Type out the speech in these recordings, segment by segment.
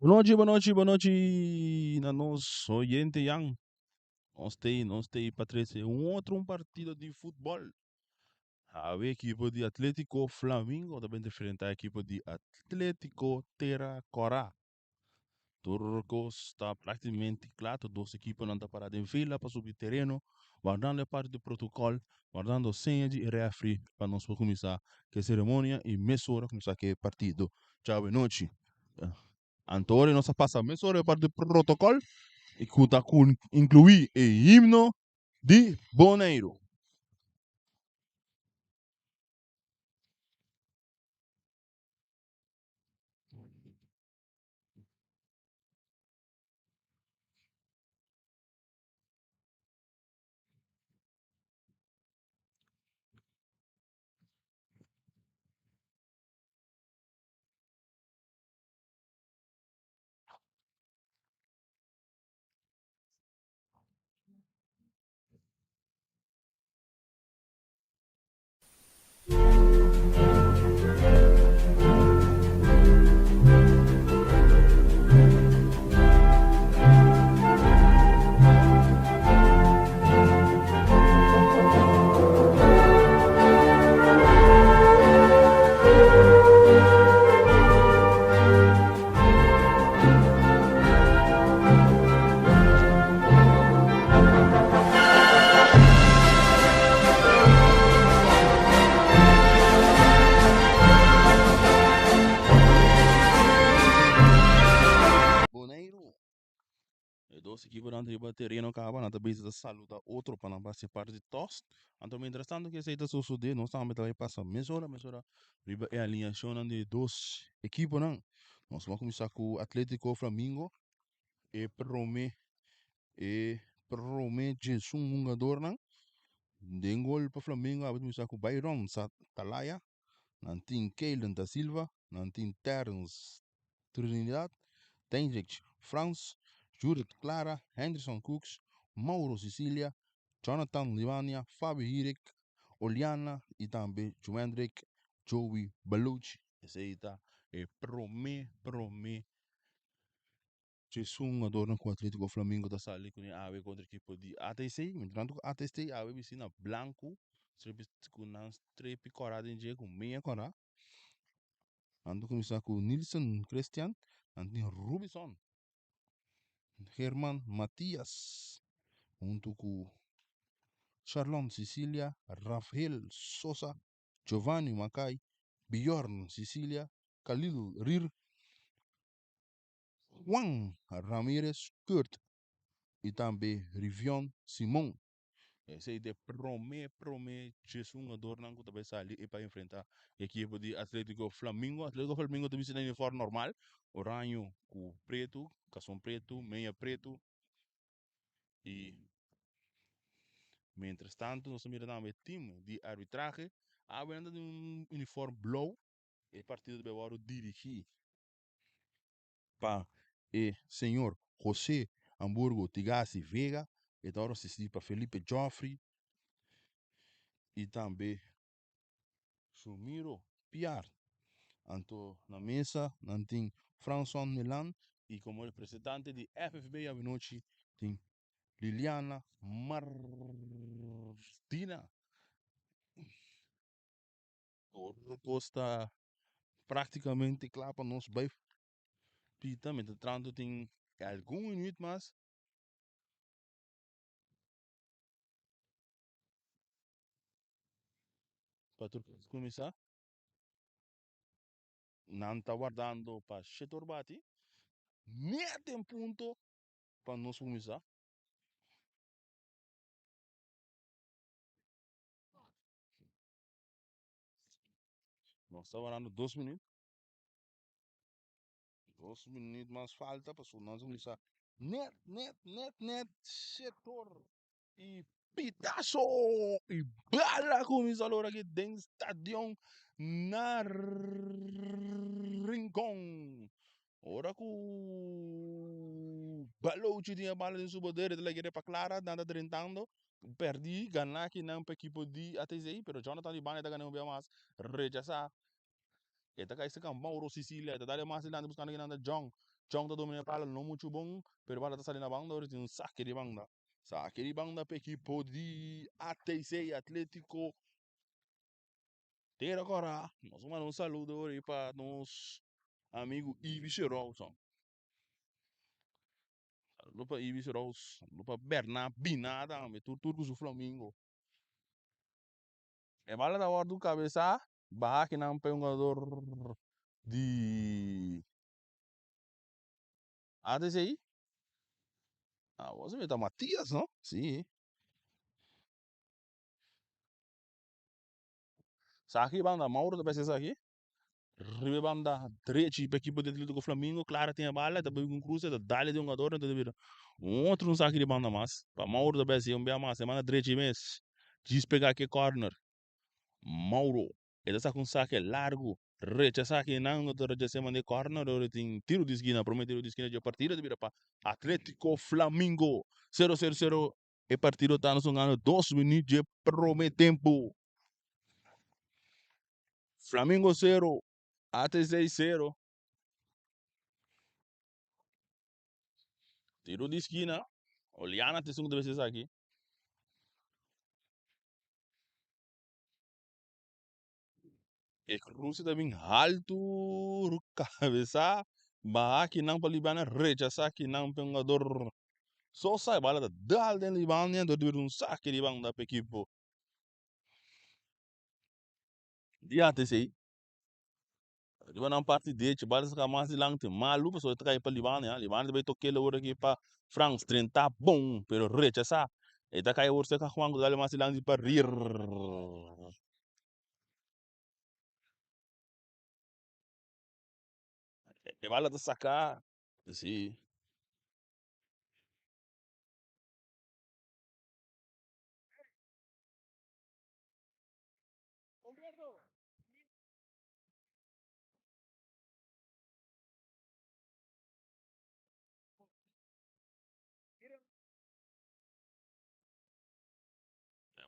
Bonochi, bonochi, bonochi na nos oyente yan. Nos tei, nos tei pa trece un otro un partido di futbol. Awe ekipo di Atletico Flamingo ta benta enfrenta ekipo di Atletico Terra Cora. Tur kos ta prákticamente kla, tur dos ekiponan ta pará den fila pa subi tereno, wardando e parti di protokòl, wardando seña di e rèfri pa nos por kuminsá ku e seremonia i mesora kuminsá ku e partido djawe nochi. Anto ora nos a pasa mesora e parti di protokòl i ku ta inkluí e himno di Boneiru. Boneiru. E dos ekiponan ta riba tereno kaba, nan ta bisa ta saluda otro pa nan basi parti di tos. Anto mientras tanto ku esei ta sosode, nos tambe ta bai pasa mesora mesora riba e alineashonnan di e dos ekiponan. Nos a kuminsá ku Atletico Flamingo, e prome e prome djesun hungadornan. Den gol pa Flamengo a kuminsá ku Byron Talaya, nan tin Keylan da Silva, nan tin Terence Trinidad, Tendrich Frans, Judith Clara, Henderson Cooks, Mauro Cecilia, Jonathan Livania, Fabio Hirik, Oliana y tambe Juendrick Joey Bellucci. Esey ta e prome prome djesun hungadornan cu Atletico Flamingo ta sali cune awe contra ekipo di ATC. Mientras cu ATC awe bisti na blanco cu nan strepi cora den dje cu meña cora. Nan ta kuminsá ku Nilson Christian, nan tin Rubison, Herman Matias, huntu ku Sharlon Cecilia, Rafhel Sosa, Giovanni Makai, Bjorn Cecilia, Khalil Rir, Juan Ramirez Kurt i tambe Rivion Simon. Esei ta e prome prome djes hungadornan ku ta bai sali e pa enfrenta ekipo di Atletico Flamingo. Atletico Flamingo ta bisti nan uniform normal, oraño ku pretu, kason pretu, meya pretu i mientras tanto nos ta mira tambe e team di arbitrahe awe nan ta den un uniform blou. E partido ta bai wòrdu dirigí pa e señor José Hamburgo Tigasi Vega, e ta ora asistí pa Felipe Joffrey i tambe Sumiro Piar. Anto na mesa nan tin Franson Milan i komo representante di FFB avenochi tin Liliana Martina. Tur kos ta práktikamente kla pa nos bai pita. Mientras tanto tin algun minuut mas. Pa tur kos kuminsá. Nan ta wardando pa shetor bati. Net den punto pa nos kuminsá. Nos ta warando dos minuut. Dos minuut mas falta pasobra nos a kuminsá net, net, net, net setor i pitaso i bala kuminsá lora aki den stadion na Rincon. Ora ku Balochi tin e bala den su poder e ta lag'e pa Clara, nan ta drentando. Perdí ganá kinan pa ekipo di ATC, pero Jonathan di banda e ta gana un bia mas. Rechasá. E ta kai serka Mauro Sicilia, e ta dal e mas dilanti buskando kinan ta John. Chong ta domina e bala no muchu bon, pero e bala ta sali na banda ora tin un sake di banda. Sake di banda pa ekipo di ATC, Atletico Tera Kora. Nos a manda un saludo ora ei pa nos amigu Ibis Rawson. Saludo pa Ibis Rouse, saludo pa Bernard Bina tambe, tur tur ku su flamingo. E bala ta wòrdu kabesá, baha kinan pa e hungador di ATC. Ah, bo ta Matias, no? Sí. Saki banda, Mauro ta bese esaki. Riba e banda drechi pa ekipo di Atletico Flamingo. Clara tin e bala, ta bai ku un kruse, ta dale di hungador, ta bira un otro un saki di banda mas. Pa Mauro ta bese un bia mas, e banda drechi mes. Djis pega aki e corner. Mauro, e ta saka un sake largu, rechasa kinan, no ta rechasa manda e corner, ora tin tiro di skina, prome tiro di skina dje partido ta bira pa Atletico Flamingo. Sero sero sero e partido ta nos hungando 2 minuut dje prome tempo. Flamingo 0, ATC 0. Tiro di skina. Oliana ta esun ku ta bisa esaki. E cruce ta bin haltu, kabesa baha kinan pa Libana rechasa kinan pa e hungador Sosa. E bala ta dal den Libania dor di bira un sake di banda pa ekipo di ATC. Riba nan parti derecho bala ta saka mas dilanti malu pasobra e ta kai pa Libania. Libania ta bai tokel awor aki pa Frans drenta bon pero rechasa. E ta kai awor serka Juan ku ta dal mas dilanti pa Rier. E bala ta saka si.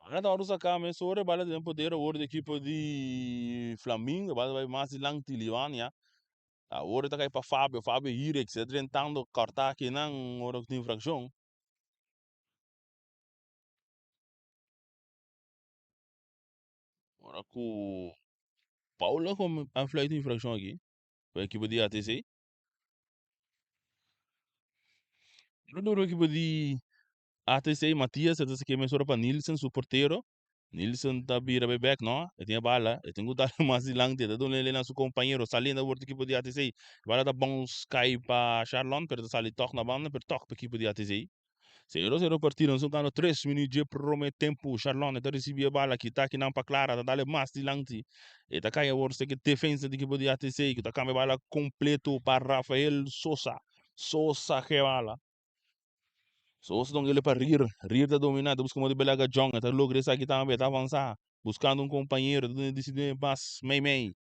Bala ta wòrdu saká mesora e bala ta den poder awor di ekipo di Flamingo. E bala ta bai mas dilanti Libania. Awor e ta kai pa Fabio, Fabio Hirex e ta drentando kòrtá akinan ora ku tin infrakshon. Ora ku Paula kom a fluit infrakshon aki pa ekipo di ATC. Duro duro ekipo di ATC, Matias ta saki mesora pa Nilsen, su portero. Nilsen ta bira bay bek, no, e tin e bala, e tin ku dal mas dilanti, e ta duna el na su kompañero, saliendo awor di ekipo di ATC. E bala ta bounce kai pa Sharlon, pero ta sali tòg na banda, pero tòg pa ekipo di ATC. Sero sero partido nan gana 3 minuut dje prome tempo. Charlone ta ricibi e bala kita kinan pa Clara ta dale mas dilanti. E ta cay awor seki defensa di ekipo di ATC cu ta cambia bala completo pa Rafael Sosa. Sosa ke bala. Sosa ta dale pa Rier. Rier ta domina ta busca modo di belaga Jong. E ta logra esaki tambe e ta avansa buscando un compañero ta dicidi mas mey mey.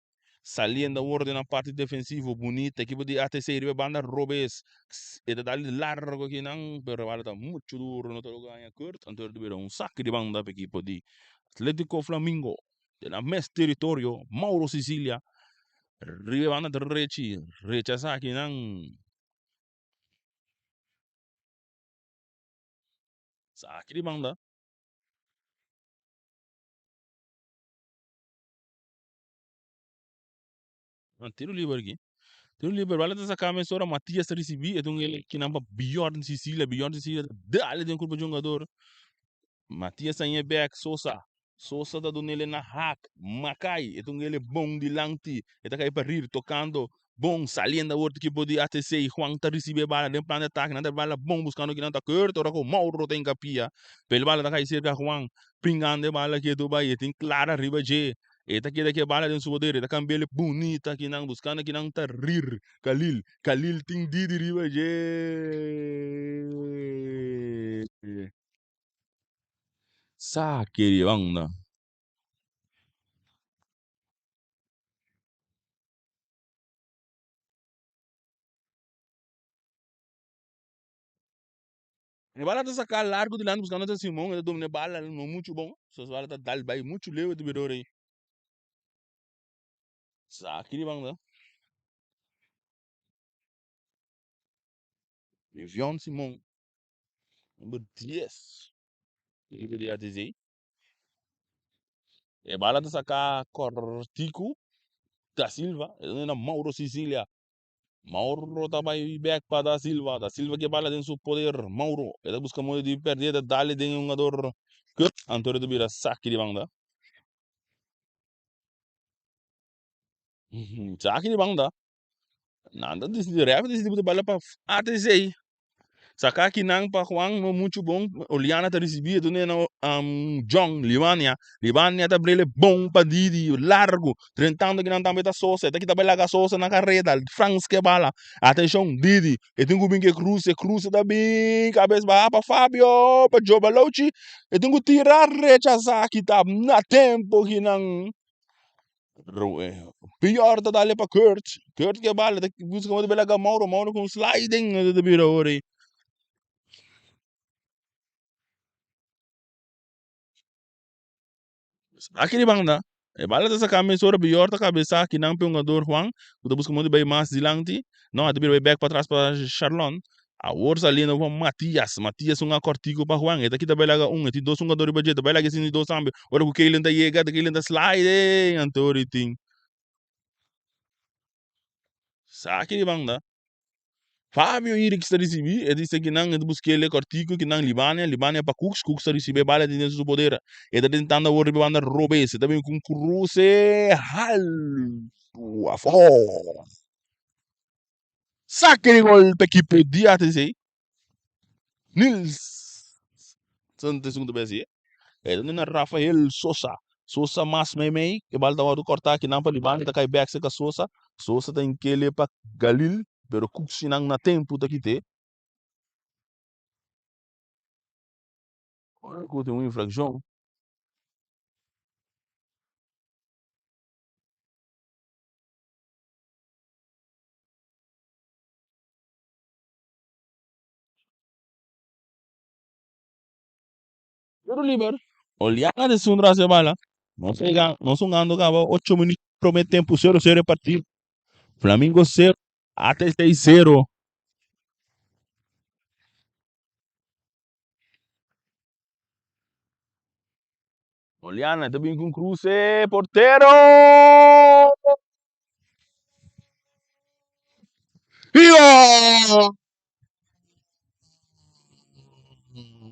Saliendo awor den nan parti defensivo bunita ekipo di ATC riba e banda robes e ta dal largo akinan pero e bala ta mucho duro no ta logra haña kurt anto ta bira un saki di banda pa ekipo di Atletico Flamingo den nan mes teritorio Mauro Sicilia riba e banda drechi rechasa akinan saki di banda. Tiro liber aki. Tiro liber, bala ta saca mesora, Matias ta ricibi, e ta un el kinan pa Bjorn Sicilia, Bjorn Sicilia ta dale den curpa jungador. Matias ta ñe bek, Sosa, Sosa ta dunele na hak, Makai, e ta un el bon dilanti, e ta cay pa rir, tocando, bon, saliendo awor equipo di ATC, Juan ta ricibi e bala den plan di atake, nan ta bala bon buscando kinan ta Kurt, ora cu Mauro ta hincapia, pero e bala ta cay cerca Juan, pringando e bala ketu bay, e tin Clara riba dje. E ta keda ke bala den su poder, e ta kambi'el bunita kinan, buskando kinan ta rir. Kalil, Kalil tin didi riba dje. Sa keri banda. E bala ta saka largu dilanti buskando ta Simon, e ta domina e bala no muchu bon, so e bala ta dal bai muchu leu e ta bira ora ei. Saki di banda. Levion Simon, number 10. Equipo di ATC. E bala ta saca cortico Da Silva, e na Mauro Sicilia. Mauro ta bai bek pa Da Silva. Da Silva ke bala den su poder. Mauro, e ta busca modo di perde, ta dale den un jugador. Antonio ta bira saki di banda. Saki di banda. Nan ta disidi, ref disidi buta bala pa ATC. Saka kinan pa Juan no mucho bon. Oliana ta risibi e dune na John Libania. Libania ta brele bon pa Didi largo. Drentando kinan tambe ta Sosa. E ta kita bai laga Sosa na kareda. Frans ke bala. Atenshon Didi. E tin ku bin ke kruse. Kruse ta bin kabes baha pa Fabio. Pa Joe Balochi. E tin ku tira rechasa kita na tempo kinan. Pior ta dale pa Kurt. Kurt ke bala ta busca modo bela ga Mauro. Mauro com sliding no ta bira ora. Aki di banda. E bala ta saca mesora Bior ta cabeza aki nan pe hungador Juan. Ku ta busca modo bay mas dilanti. No, ta bira bay back pa atras pa Charlon. Awor saliendo pa Matias. Matias un acortico pa Juan. E ta kita bay laga un. E tin dos hungador riba dje. Ta bay laga e sin di dos tambe. Ora cu Keilen ta yega, ta Keilen ta slide. Anto ri tin. Saki di banda. Fabio Irix ta ricibi. E dice ki nan e ta busca ele cortico ki nan Libania. Libania pa Cooks. Cooks ta ricibi e bala tin den su poder. E ta tentando awor riba banda robes. E ta bin cu un cruce halto afo. Sake di gol pa ekipo di ATC. Nils Santos segundo bes e. E ta na Rafael Sosa. Sosa mas meimei. E bal ta wòrdu kòrtá akinan pa Libano. Ta kai bèk serka Sosa. Sosa ta inkele pa Galil. Pero Kuksinan na tempu ta kit'é. Ora ku tin un infrakshon. Tiro liber. Oliana de Sundra hace bala. Nos llega, nos jugando caba 8 minutos primer tempo 0-0 e partido. Flamingo 0, ATC 0. Oliana ta bin con cruce, portero! Y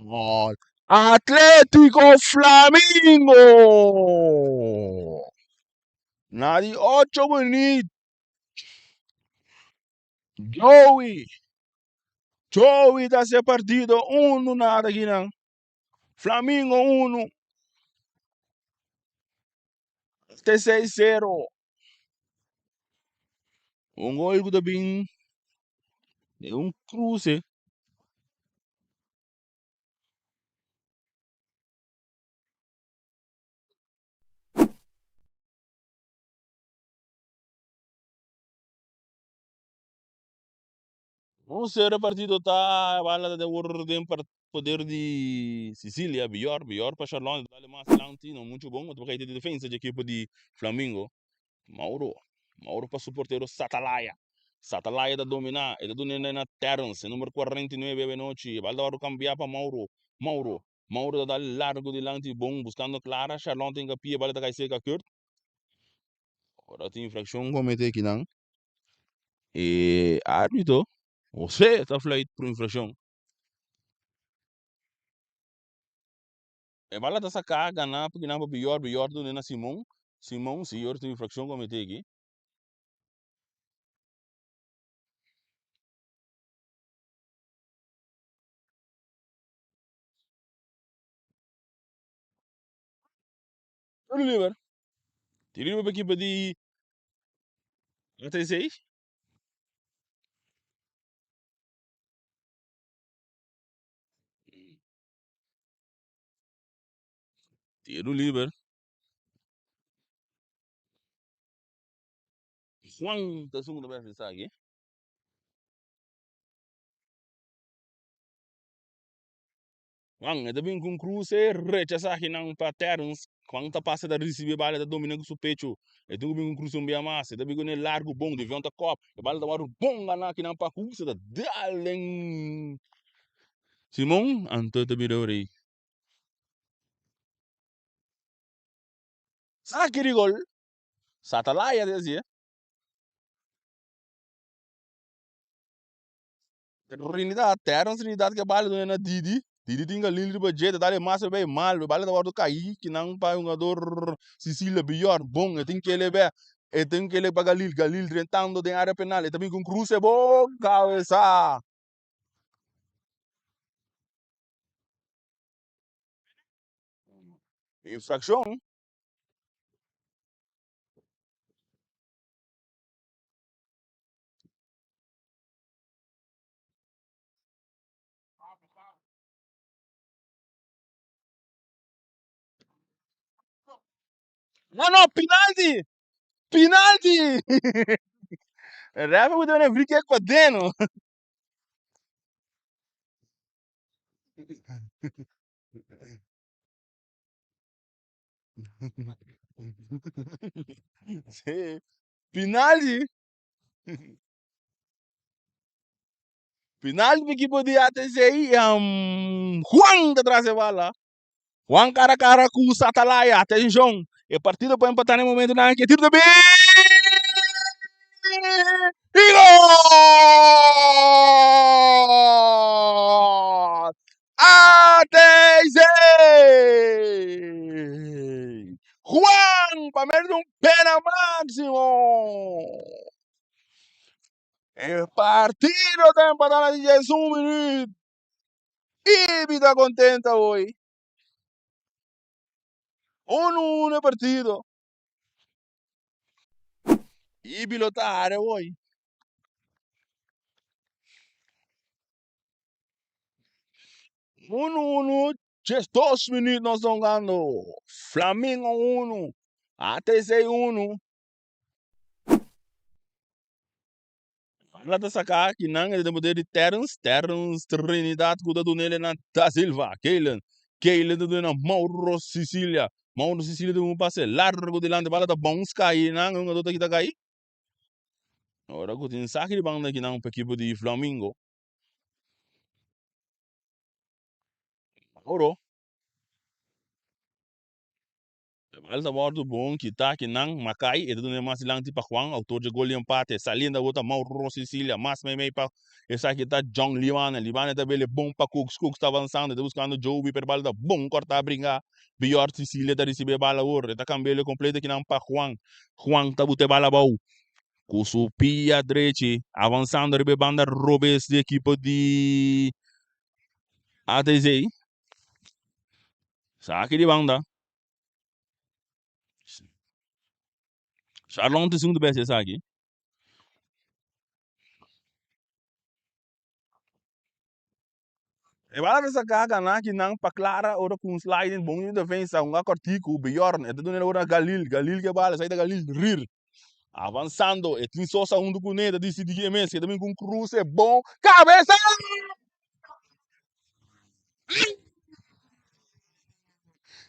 gol! Atlético Flamingo! Na di 8 minuut, Joey, Joey ta hace partido 1-0 kinan. Flamingo 1, TC 0. Un gol ku ta bin de un cruce. Un sero partido ta bala ta wor den poder di Sicilia, Bior, Bior pa Charlon, dale mas adelante, no mucho bon, otro di defensa di equipo di Flamingo. Mauro, Mauro pa su portero Satalaya. Satalaya ta domina, e ta duna na Terence, numero 49 bebe nochi, bal ta wòrdu kambia pa Mauro, Mauro, Mauro ta dal largo dilanti bon, buscando Clara, Charlon ta hinka pia, bal ta kai serka Kurt. Ora tin infraccion comete akinan, e arbitro José ta fluit por infraccion. E bala ta saca gana pa kinan pa Bior, Bior duna na Simon, Simon si ora tin infraccion comete aki. Tiro liber. Tiro liber pa ekipo di ATC. Tiro liber. Juan ta segundo vez esaki. Juan e ta bin ku un kruse, rechasá akinan pa Terrence. Juan ta pasa ta risibí e bala, e ta dominá ku su pechu. E tin ku bin ku un kruse un bia mas. E ta bin kuné largu bon, Devion ta kòp. E bala ta wòrdu bon ganá akinan pa Hooks, e ta dal den Simon, anto e ta bira ora ei. Saki di gol! Satalaya ta hasié. Trinidad, Terence Trinidad ke bala duna na Didi. Didi tin Galil riba dje, ta dal e mas bay mal, e bala ta wòrdu kai kinan pa hungador Cecilia Bjorn. Bon, e tin kele bè, e tin kele pa Galil, Galil drentando den area penal, e ta bin ku un kruse, bon kabesa! Infrakshon. No, no, penalti! Penalti! Refa moet een free kick pa Deno. Sí. Penalti! Final di ekipo di ATC Juan ta tras e bala. Juan cara cara ku Satalaya. Atenshon, e partido por empatá na e momentonan aki. E tiro ta bin! I gol! ATC! Juan pa medio di un pena máximo. E partido ta empatá na di 11 minuut. Ibi ta contenta hoy. 1-1 e partido. Ibi lo ta are hoy. 1-1, 12 minuut nos ta hungando. Flamingo 1, ATC 1. Bala ta saka akinan e ta den poder di Terrence, Terrence Trinidad ku ta duna el na Da Silva, Keilen, Keilen ta duna na Mauro Sicilia, Mauro Sicilia ta duna un pase largo dilanti, bala ta bounce kai nan, e hungador ta kita kai. Ora ku tin saki di banda akinan pa ekipo di Flamingo. Mauro. Bal ta wòrdu bon kitá kinan Makai e ta duna e mas dilanti pa Juan, autor dje gol di empate. Saliendo awor ta Mauro Sicilia, mas meimei pa esaki ta John Libane. Libane ta bele bon pa Cooks, Cooks ta avansando, e ta buskando Joby, pero bal ta bon kòrtá bringá. Bjorn Sicilia ta risibí e bal awor, e ta kambi'el kompleto kinan pa Juan. Juan ta buta e bal abou ku su pia drechi, avansando riba e banda robes di ekipo di ATC. Saki di banda. Charlon ta segundo bes esaki. E bala ta saka gana kinan pa Clara ora ku un sliding bon di defensa un a kortiku Bjorn e ta duna ora Galil Galil ke bala sai ta Galil rir avansando e tin Sosa huntu kuné ta disidi e mes ke ta bin ku un kruse bon kabesa.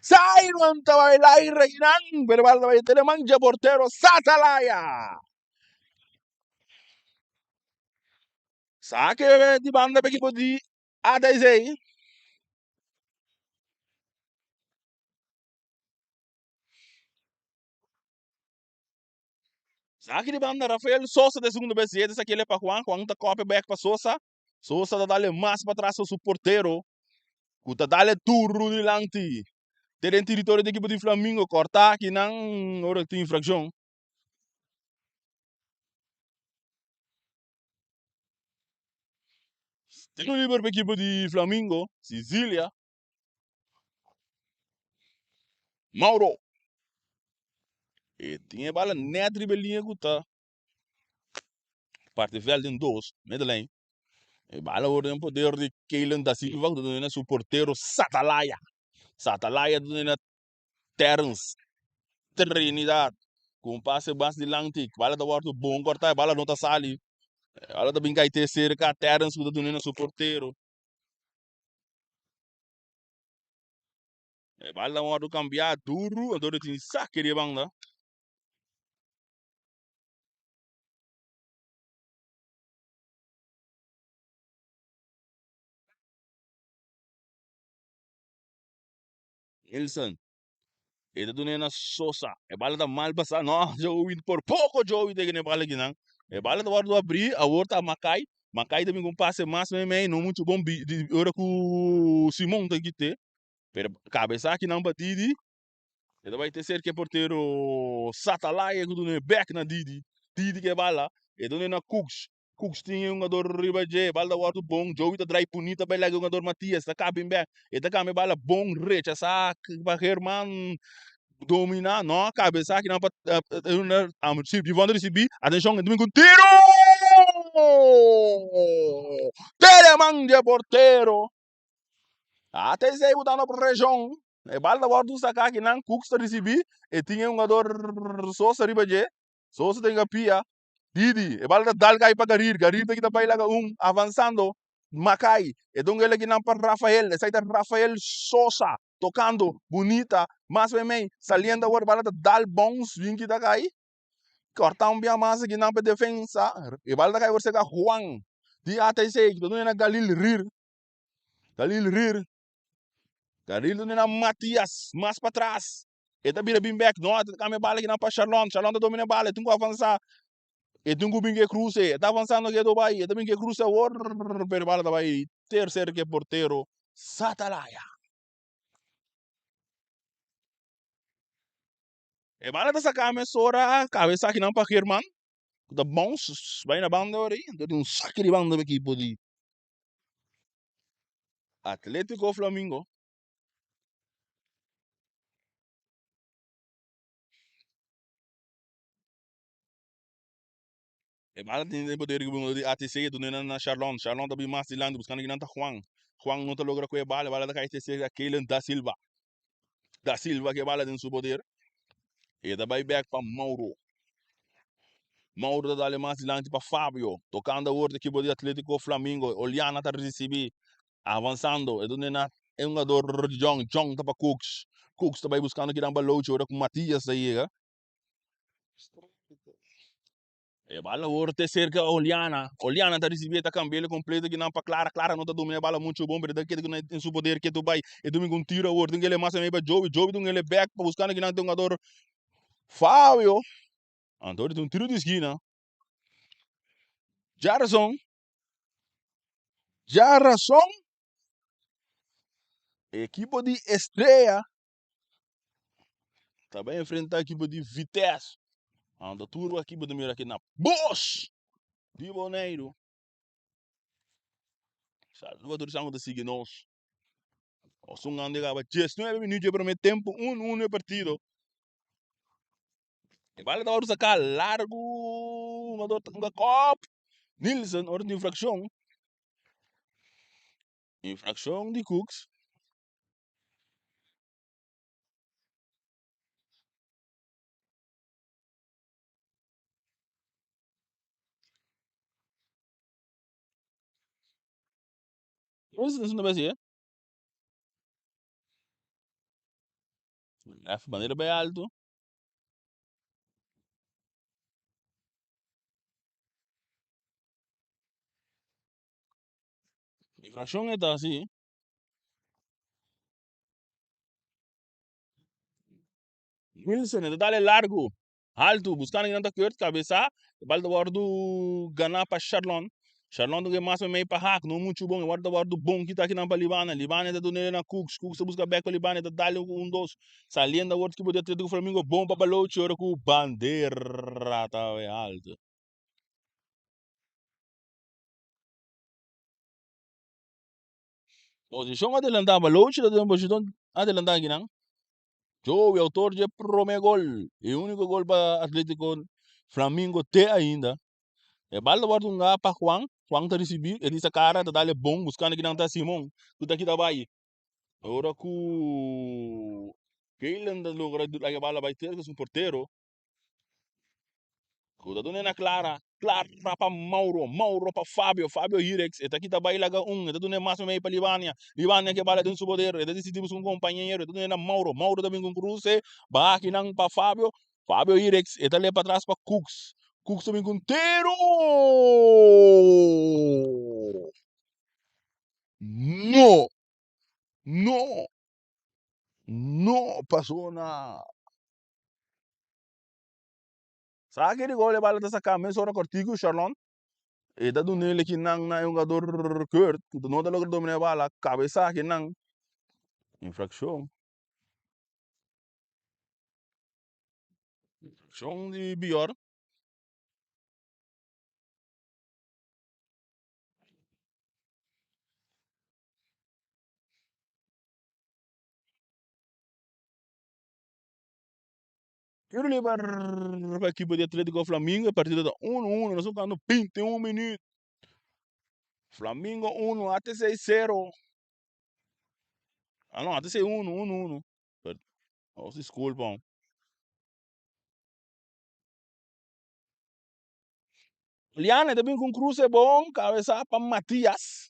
Simon ta bai laira kinan, pero bal ta bai tene mancha portero Satalaya. Sake di banda pa ekipo di ATC. Saki di banda Rafael Sosa ta segundo bes yeta esaki el pa Juan, Juan ta copia bek pa Sosa, Sosa ta dale mas pa tras pa su portero cu ta dale duro dilanti te den territorio di ekipo di Flamingo corta akinan ora tin infraccion. Tiro liber pa ekipo di Flamingo, Sicilia. Mauro. E tin e bala net riba e liña ku ta parti veld den dos, middenlijn. E bala word den poder di Keilen da Silva ku ta duna su portero Satalaya. Satalaya ta duna Terence Trinidad ku un pase mas dilanti. Bala ta wòrdu bon kòrtá, e bala no ta sali. E bala ta bin kai te serka Terence ku ta duna su portero. E bal ta wòrdu kambiá duru, anto di tin sake di e banda. Nilsson, e ta dun'é na Sosa. E bala ta mal pasá. No, Joey, por poko Joey ta gana e bala akinan. E bala ta wòrdu abrí, awor ta Makai. Makai ta bin ku un pase mas meimei, no muchu bon di ora ku Simon ta kit'é. Pero kabesá akinan pa Didi, e ta bai te serka e portero Satalaya ku dun'é bèk na Didi. Didi ke bala, e dun'é na Cooks. Cooks tin e hungador riba dje, bal ta wòrdu bon, Joey ta drai bunita bai laga e hungador Matias ta kaba bin bèk, e ta kambia bala bon rechasá pa German dominá, no a kaba esaki nan pa Givon ta risibí, atenshon e ta bin ku tiru! Teleman dje portero! Ata esei ku ta na preshon, e bal ta wòrdu saká akinan, Cooks ta risibí, e tin e hungador Sosa riba dje, Sosa ta hinka pia, Didi, e bala ta dal kai pa Garir, Garir ta kita bai laga un, avansando, Makai, e don el akinan pa Rafael, esai ta Rafael Sosa, tokando, bunita, mas meimei, saliendo awor, e bala ta dal bounce, bin kita kai, kòrta un bia mas akinan pa e defensa, e bala ta kai awor serka Juan, di ATC, kita duna na Galil Rir, Galil Rir, Galil duna na Matias, mas patras, E ta bira bin bek. No, e ta kambia bala kinan pa Sharlon. Sharlon ta domina e bala. E tin ku avansa. E tin ku bin ke kruse. E ta avansando ke do bai. E ta bin ke kruse awor. Pero e bala ta bai terser ke portero Satalaya. E bala ta saka mesora kabesa kinan pa German. Ku ta bounce bai na banda ora ei. Anto tin un saki di banda pa ekipo di Atletico Flamingo. E bala tin den poder di ATC e duna na Sharlon. Sharlon ta bin mas dilanti buscando kinan ta Juan. Juan no ta logra cu e bala. E bala ta cay te cerca Keylan Da Silva. Da Silva cu e bala den su poder. E ta bay bek pa Mauro. Mauro ta dale mas dilanti pa Fabio. Tocando awor di ekipo di Atletico Flamingo. Oliana ta ricibi. Avansando, e duna na e hungador Jong. Jong ta pa Cooks. Cooks ta bai buscando kidan balochi ora cu Matias ta yega. E bala awor te cerca Oliana. Oliana ta ricibi e ta cambi'el completo kinan pa Clara. Clara no ta domina e bala mucho bon, pero ta keda en su poder ketu bai. E dumi cu un tiro awor. Tin kele mas pa Joey. Joey dun ele back pa buscando kinan te hungador Fabio. Anto tin un tiro di esquina. Jarson. Djarason, ekipo di Estrella ta bai enfrenta ekipo di Vitesse. Anto tur aki bo ta mira aki na Bos di Boneiru. Saludo a tur esnan ku ta sigui nos. Nos un ande kaba 19 minuut dje prome tempu, un un e partido. E bala ta wòrdu saká largu, hungador ta hunga kòp. Nilsen ora tin infrakshon. Infrakshon di Cooks. Nilsen ta bai Lef bandera bai alto. Infraccion e ta así. Wilson e ta dale largo. Alto, buscando kinan ta Kurt, cabeza. E bal ta wordo gana pa Sharlon. Sharlon ta mas mei pa Haak, no mucho bon. E wordo ta wordo bon kita kinan pa Libana. Libana ta dunele na Cooks. Cooks ta busca back pa Libana, ta dale un dos. Saliendo awor equipo di Atletico Flamingo bon pa Balochi ora cu bandera ta bay alto. Posicion adelanta, Balochi ta den posicion adelanta akinan. Joey, autor dje prome gol e unico gol pa Atletico Flamingo te ainda. E bal ta wòrdu hunga pa Juan, Juan ta risibi, e di sa kara ta dale bon buskando kinan ta Simon ku ta kita bai. Ora ku Keylan ta logra laga e bala bai cerca su portero. Ku ta duna na Clara, Clara pa Mauro, Mauro pa Fabio, Fabio Hirex, e ta kita bai laga un, e ta duna mas mei pa Libania, Libania ke bala den su poder, e ta disidi busca un compañero, e ta duna na Mauro, Mauro ta bin ku un cruce, baha akinan pa Fabio, Fabio Hirex, e ta le patras pa Cooks, Cooks ta bin ku un tiro! No! No! No pasó na. Sa ki di gol e bala ta saka mesora kortiku Sharlon e ta dun'el ki nan na e hungador Kurt ku no ta logra domina e bala kabesa ki nan infrakshon. Infrakshon di Bjorn. Tiro liber pa ekipo di Atletico Flamingo. E partido ta 1-1. Nos jugando 21 minuut. Flamingo 1, ATC 0. Ah no, ATC 1, 1-1. Oh, disculpa. Liane ta bin con cruce bon, cabeza pa Matias.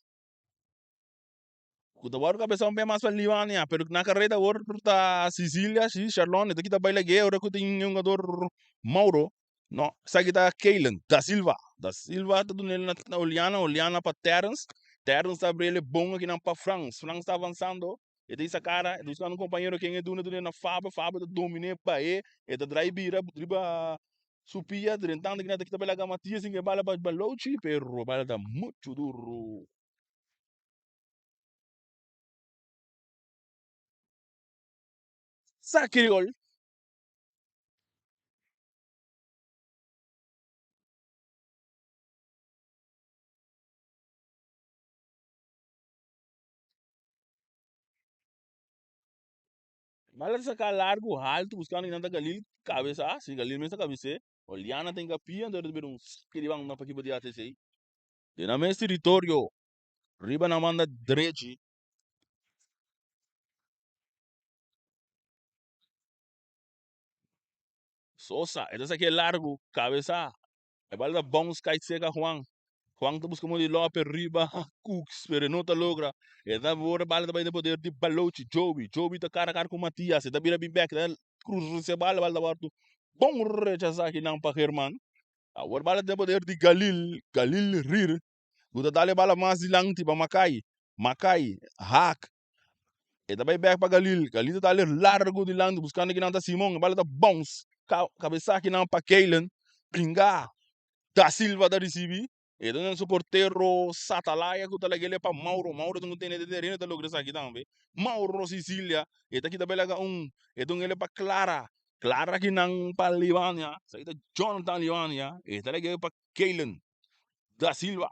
Ku ta wòrdu kabesa un bia mas pa Libania, pero na kareda awor ta Sicilia, si Sharlon, e ta kita bai lag'é ora ku tin e hungador Mauro. No, esaki ta Keilen da Silva. Da Silva ta dun'el na Oliana, Oliana pa Terrence, Terrence ta abriel e bon akinan pa Frans, Frans ta avansando, e ta hisa kara, e ta buskando un kompañero ken e duna, dun'el na Fabio, Fabio ta domin'é bah'é, e ta drai bira riba su pia, drentando akinan ta kita bai laga Matias sin ke bala pa Balochi, pero bala ta muchu duru. Sa kriol. Bala ta saka largu haltu buskando kinan ta Galil kabesa, si Galil mes ta kabes'é. Oliana ta hinka pia, anto ta bira un ski di banda pa kiba di ATC. Den nan mes teritorio, riba nan banda drechi. Sosa, e ta saki largu, kabesa. E bala ta bounce kai seka Juan. Juan ta buska modo di lope riba Cooks, pero e no ta logra. E ta bora bala ta bai den poder di Balochi, Joby. Joby ta kara kara ku Matias, e ta bira bin bek, ta cruza e bala, bala ta wòrdu bon rechasá kinan pa German. Awor bala ta den poder di Galil, Galil Rir, ku ta dal e bala mas dilanti pa Makai, Makai, Haak, e ta bai bek pa Galil, Galil ta dal e largu dilanti buskando kinan ta Simon, e bala ta bounce, kabesa kinan pa Keilen, bringa, Da Silva ta risibi, e ta den su portero Satalaya ku ta lag'el pa Mauro, Mauro ta tene den tereno ta logra esaki tambe, Mauro Sicilia, e ta kita bai laga un, e ta un pa Clara, Clara kinan pa Libania, esaki ta Jonathan Libania, e ta lag'el pa Keilen Da Silva,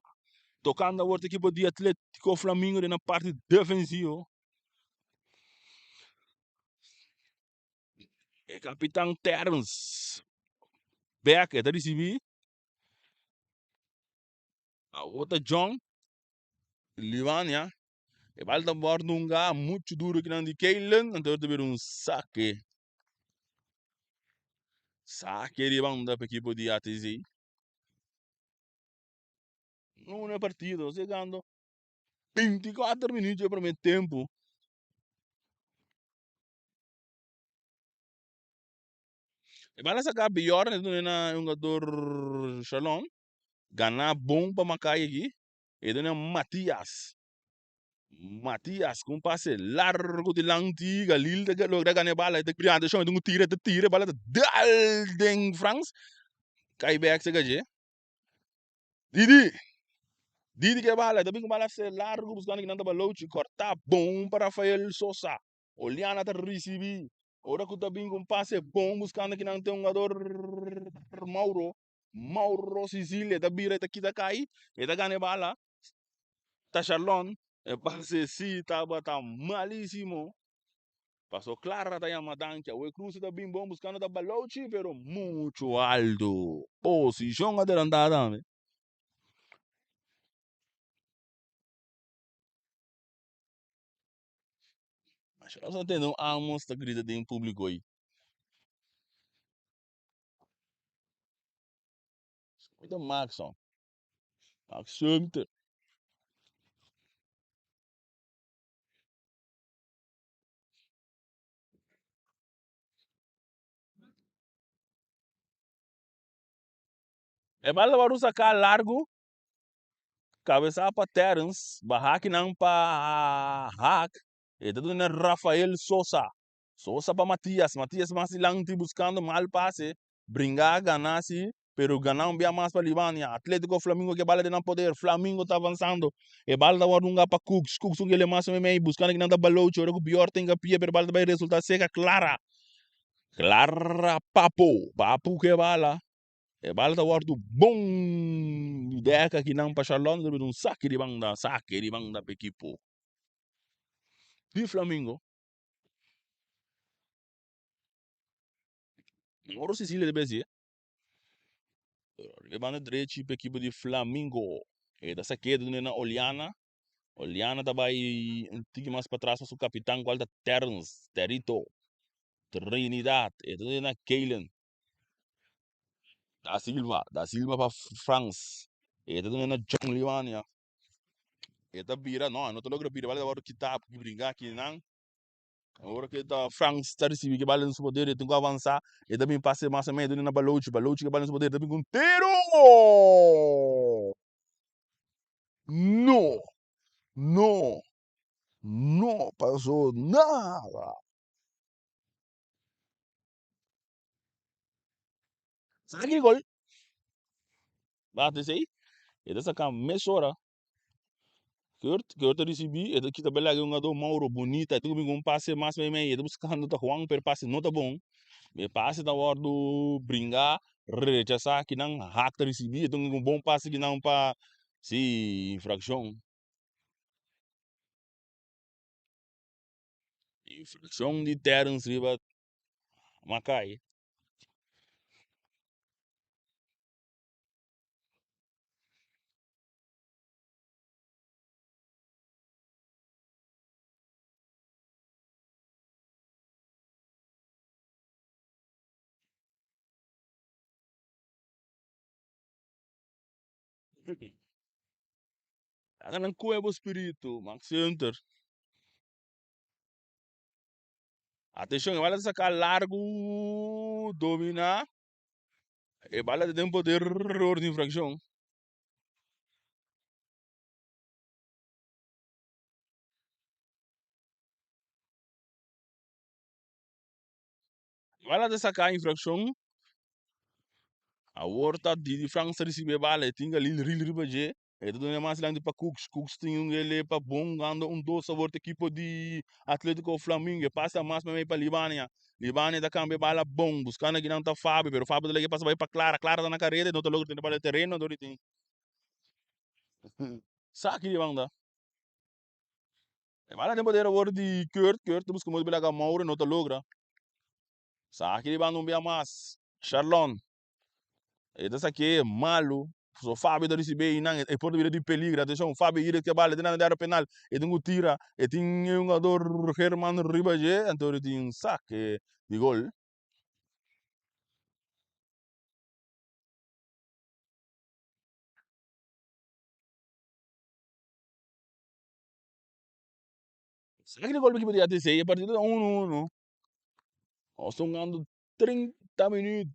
tokando awor ta ekipo di Atletico Flamingo den nan parti defensivo. E kapitan Terrence Beck e ta risibí. Awor ta John Libania. E bal ta bòrdu un ga muchu duru kinan di Keilen, anto ta bira un sake. Sake di banda pa ekipo di ATZ. Nuna partido, llegando 24 minuut dje prome tempu. E bala saka Bjorn e duna na e hungador Shalom. Gana bon pa Makai aki. E duna Matias. Matias ku un pase largu dilanti. Galil ta logra gana e bala. E ta brillante shon. E ta un tira, e ta tira. E bala ta dal den Frans. Kai bek se gaje. Didi! Didi ke bala. E ta bin ku bala se largu buskando kinan ta Balochi. Korta bon pa Rafael Sosa. Oliana ta risibi. Ora ku ta bin ku un pase bon buskando kinan ta e hungador Mauro. Mauro Sicilia ta bira e ta kita kai. E ta gana e bala. Ta Sharlon. E pase si tabata malisimo. Paso Clara ta yama danki. Awe Cruz ta bin bon buskando ta Balochi pero mucho alto. Posishon adelantá tambe. Masha nos a tende un Amos ta grita den públiko ei. Ta Maxon. Max Sumter. E bal ta wòrdu saká largu, kabesá pa Terrence, bahakinan pa Haak, e ta duna Rafael Sosa. Sosa pa Matias, Matias mas dilanti buskando mal pase, bringa gana si, pero gana un bia mas pa Libania. Atletico Flamingo ke bala den nan poder, Flamingo ta avansando, e bala ta wòrdu hunga pa Cooks, Cooks un kele mas meimei, buskando kinan ta Balochi, ora ku Bjorn tenga pia pero bala ta bai resulta seka Clara, Clara Papo, Papo ke bala. E bala ta wòrdu bon di dèk akinan pa Sharlon ta bira un saki di banda, saki di banda pa ekipo di Flamingo. Mauro Cecilia ta besi e banda drechi pa ekipo di Flamingo. E ta sak'é ta duna na Oliana. Oliana ta bai un tiki mas patras pa su kapitan kual ta Terrence, Terito Trinidad. E ta duna na Keilen. Da Silva, Da Silva pa Frans. E ta duna na John Liwania. E ta bira, no, e no ta logra bira, bala ta wòrdu kitá porque bringa akinan. Ora ke ta Frans ta risibi ke bala den su poder, e tin ku avansá, e ta bin pase mas o menos duna na Balochi, Balochi ke bala den su poder, e ta bin ku un tiro! No! No! No pasó nada! Saka ki gol. Bate esei. E ta saka mesora. Kurt, Kurt ta risibi, e ta kita bel lage hungador Mauro bonita, e ta kuminsa un pase mas mei mei, e ta buskando ta Juan, pero pase no ta bon. E pase ta wòrdu bringá, rechasá, kinan Haak ta risibi, e ta un bon pase kinan pa, si, infrakshon. Infrakshon di Terrence riba Makai. Laga nan koe bo spiritu, Max Hunter. Atenshon, e bala ta saka largu, dominá. E bala ta den poder di infrakshon. E bala ta saka infrakshon. Awor ta Didi Frans ta risibi e bala, e tin Galil ril riba dje. E ta duna mas dilanti pa Cooks, Cooks tin un ele pa bon gando un dos awor ta ekipo di Atletico Flamingo. E pasa mas mei pa Libania. Libania ta cambia e bala bon, buscando akinan ta Fabio, pero Fabio ta lege pasa bai pa Clara. Clara ta na careda, e no ta logra tene bala e tereno, dor di tin saki di banda. E bala den poder awor di Kurt, Kurt ta busca modo pa laga Mauro, e no ta logra. Saki di banda un bia mas, Sharlon. E ta sake'e malu. So Fabio ta risibe einan, e por ta bira di peligro. Atenshon, Fabio ira ke bala, e ta na área penal, e tin ku tira, e tin e hungador German riba dje, anto e tin sake di gol. Sake di gol pa ekipo di ATC, e partido ta unu unu. Nos ta hungando 30 minuut.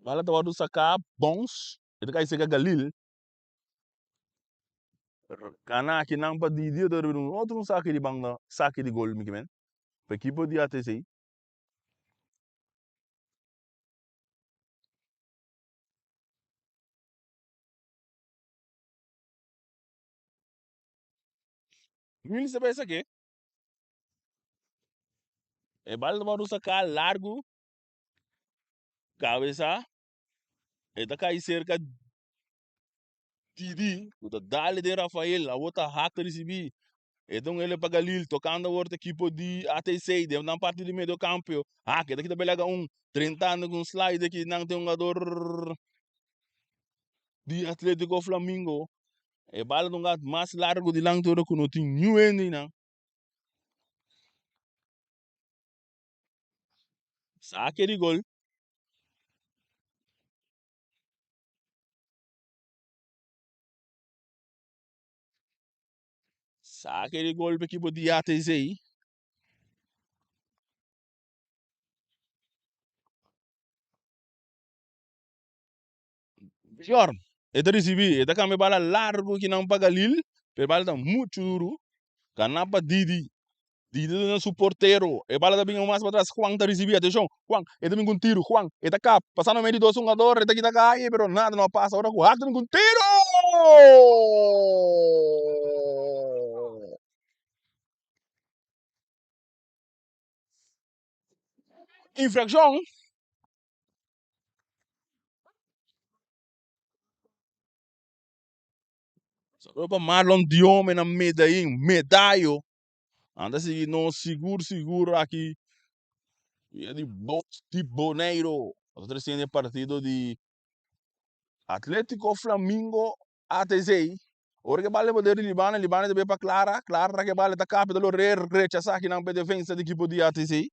Bala ta wòrdu saká bons, e ta kai serka Galil. Kana akinan pa Didier ta ribí un otro un saki di banda, saki di gol mi ke men, pa ekipo di ATC. Mills ta pensa ke e bal ta wòrdu saká largu, kabesa e ta kai serka Didi ku ta dal den Rafael, awor ta Haak ta risibí. E ta un ele pa Galil, tokando awor ta ekipo di ATC den nan parti di medio kampio. Haak e ta kita belaga un, drentando ku un slide aki nan tin un hugador di Atletico Flamingo. E bala ta un gat mas largu dilanti ora ku no tin niun hende einan. Sake di gol. Sake di gol pa ekipo di ATC. Bjorn, e ta ricibi, e ta cambia bala largo ki nan pa Galil, pero e bala ta mucho duro. Gana pa Didi. Didi ta duna su portero. E bala ta bin mas pa tras, Juan ta ricibi, atencion, Juan, e ta bin cu un tiro, Juan, e ta kap, pasando medio di dos hungador, e ta kita caye, pero nada no a pasa, ora cu Haak ta bin cu un tiro! Infraccion. Saludo pa Marlon Diome na Medellin, Medayo. Anda sigui nos sigur sigur aki via di Bos di Boneiro. Nosotros tiene e partido di Atletico Flamingo ATC. Ora ke bal e poder di Libana, Libana ta bay pa Clara, Clara ke bal ta kapi ta lo re rechasa akinan pa e defensa di ekipo di ATC.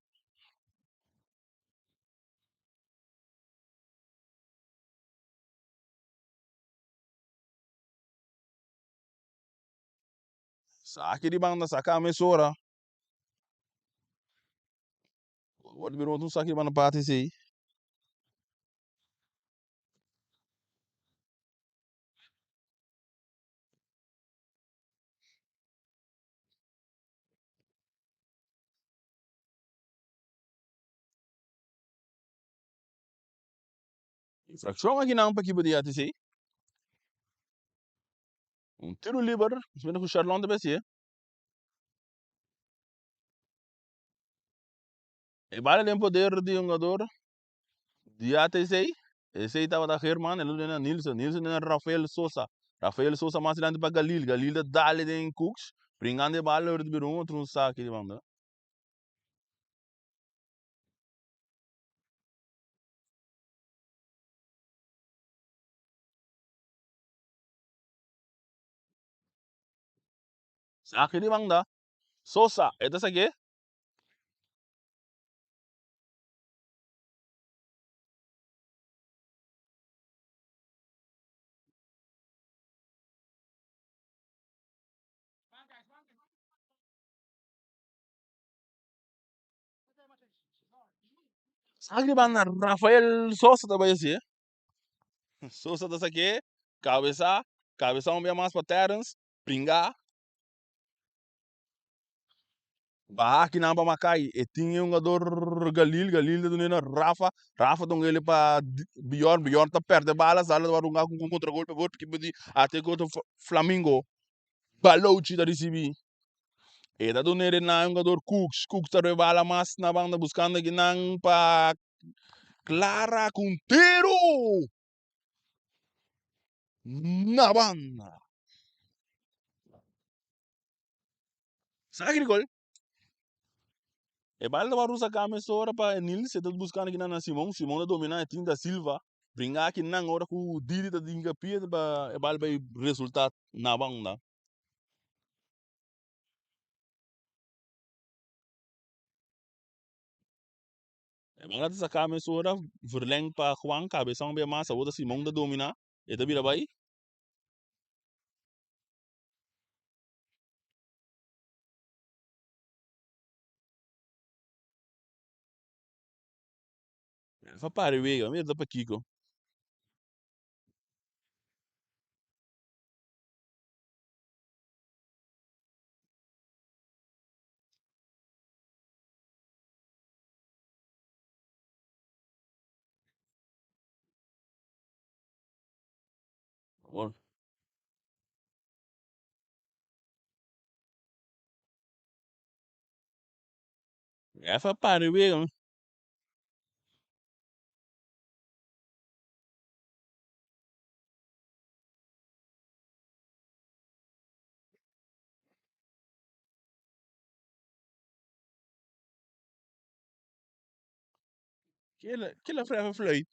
Saki di banda saka mesora. Word bira un saki di banda parti sei. Infraccion akinan pa ekipo di ATC. Un tiro liber, nos mira ku Sharlon ta besi. E bala den poder di hungador di ATC. Esei tabata German, el a duna Nilson, Nilson duna Rafael Sosa. Rafael Sosa mas dilanti pa Galil, Galil ta dale den Cooks, bringando e bala, ora ta bira un otro un saki di banda. Saki di banda. Sosa, e ta sak'é. Saki di banda, Rafael Sosa ta bai hasié. Sosa ta sak'é, kabesá, kabesá un bia mas pa Terrence, pringá. Baha akinan pa Makai, e tin e hungador Galil, Galil ta dun'é na Rafa, Rafa ta hunga pa Bjorn, Bjorn ta pèrdè bala, Sala ta wòrdu hunga ku un kontragolpe por ekipo di Atletico Flamingo. Balochi ta risibí. E ta dun'é na e hungador Cooks, Cooks ta roe bala mas na banda buskando akinan pa Clara ku un tiro na banda. Saki di gol. E bala ta wòrdu saká mesora pa Nils, e ta buskando kinan na Simon, Simon ta dominá e tin da Silva, bringa kinan ora ku Didi ta hinka pia pa e bala bai resultá na banda. E bala ta saká mesora, verleng pa Juan, kabesá un bia mas, awor ta Simon ta dominá, e ta bira bai. Fa pare wega, mira ta pakiko. Awor. Efa pare wega. Kila, kila frefa fluit.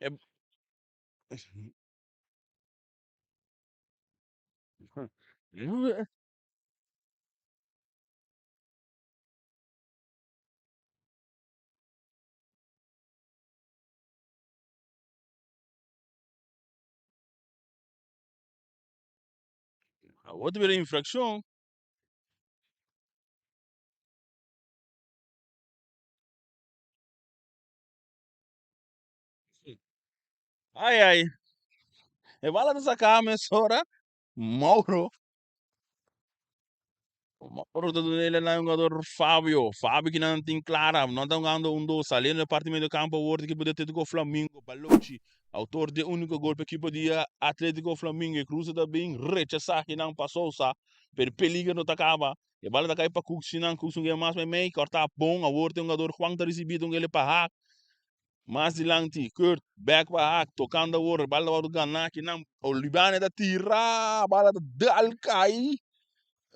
E Awor ta bira infraccion. Ai ai. E bala ta saca mesora. Mauro. Mauro ta duna el na jugador Fabio. Fabio ki nan tin clara. Nan ta jugando un dos. Saliendo de parte medio campo awor di equipo di Atletico Flamingo. Balochi. Autor di unico gol pa equipo di Atletico Flamingo. E cruze ta bin rechasa ki nan pa Sousa. Pero peligro no ta caba. E bala ta kai pa Cooks nan. Cooks un mas meimei. Corta bon. Awor tin jugador Juan ta ricibi. Ta un pa Haak. Mas dilanti, Kurt, bek pa Haak, tokando awor, bala ta wòrdu ganá kinan, Olibane ta tira, bala ta dal kai,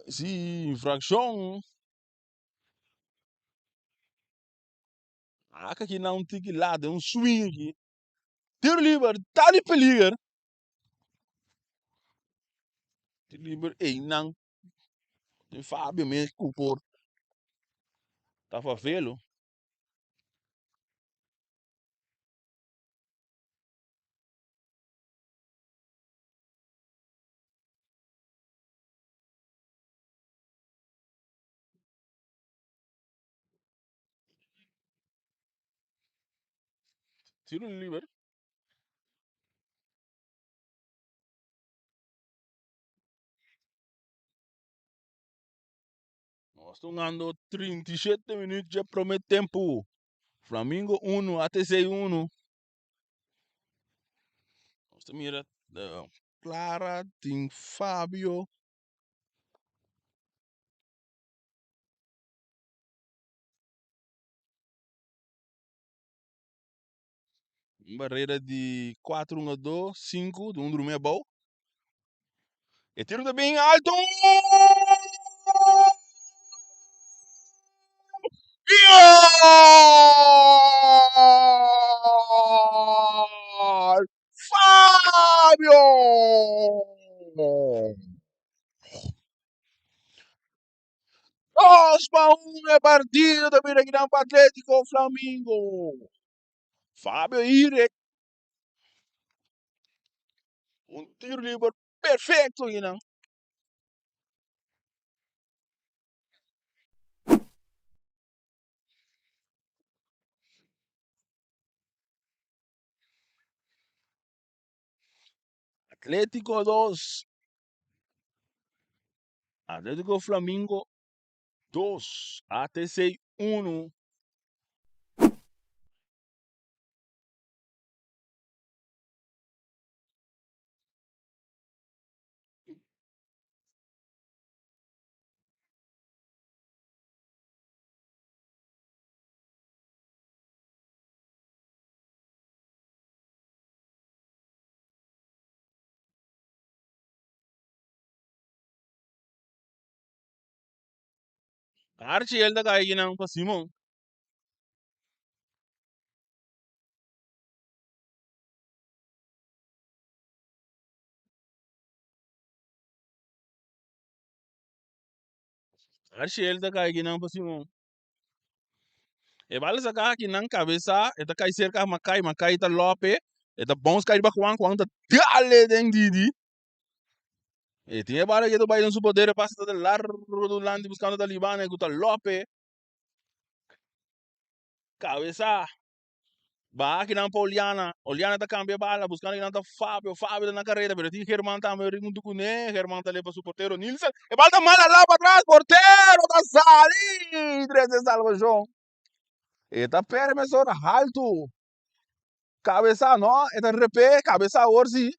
si infrakshon. Haak akinan un tiki lat, den un swing aki. Tiro liber, ta di peliger. Tiro liber einan, tin Fabio mes ku por ta favelo. Tiro liber. Nos ta hungando 37 minuut dje prome tempu. Flamingo 1, ATC 1. Nos ta mira Clara, tin Fabio. Un barrera di 4 hungador, 5, di un drumi abou. E tiro ta bin alto! Gol! Fabio! 2-1 e partido ta bira kinan pa Atletico Flamingo. Fabio Irek. Un tiro liber perfecto kinan. Atletico 2. Atletico Flamingo 2. ATC 1. Archie el ta kai kinan pa Simon. Archie el ta kai kinan pa Simon. E bala saka kinan kabesa, e ta kai serka Makai, Makai ta lope, e ta bounce kai riba Juan, Juan ta dale den Didi. E tin e bala ke ta bai den su poder, e pasa ta largo durante buscando Talibane ku ta lope. Kabesa. Baha kinan pa Oliana. Oliana ta cambia e bala, buscando kinan ta Fabio. Fabio ta na carrera, pero tin German tambe hunto cune. German ta leva su portero Nilsen. E bala ta mala la pa atras. Portero ta sali! Trece salvacion. E ta perde mesora halto. Cabeza, no, e ta repe, cabeza awor si.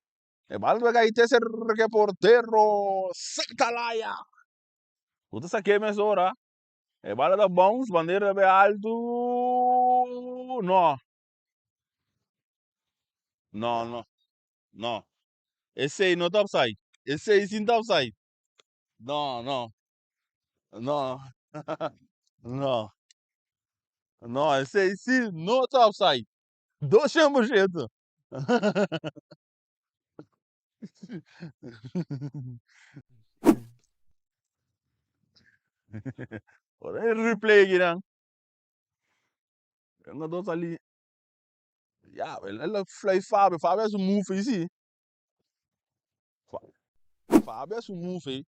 E bala ta cay te cerca e portero Satalaya. Cu ta saque mesora. E bala ta bounce, bandera ta bay alto. No. No, no. No. Esey no ta offside. Esey sin ta offside. No, no. No. No. No, esey si no ta offside. 200%. Ora e replay kinan. E hungador sali. Ya, el a fly Fabio. Fabio a su move ei si. Fabio a su move ei.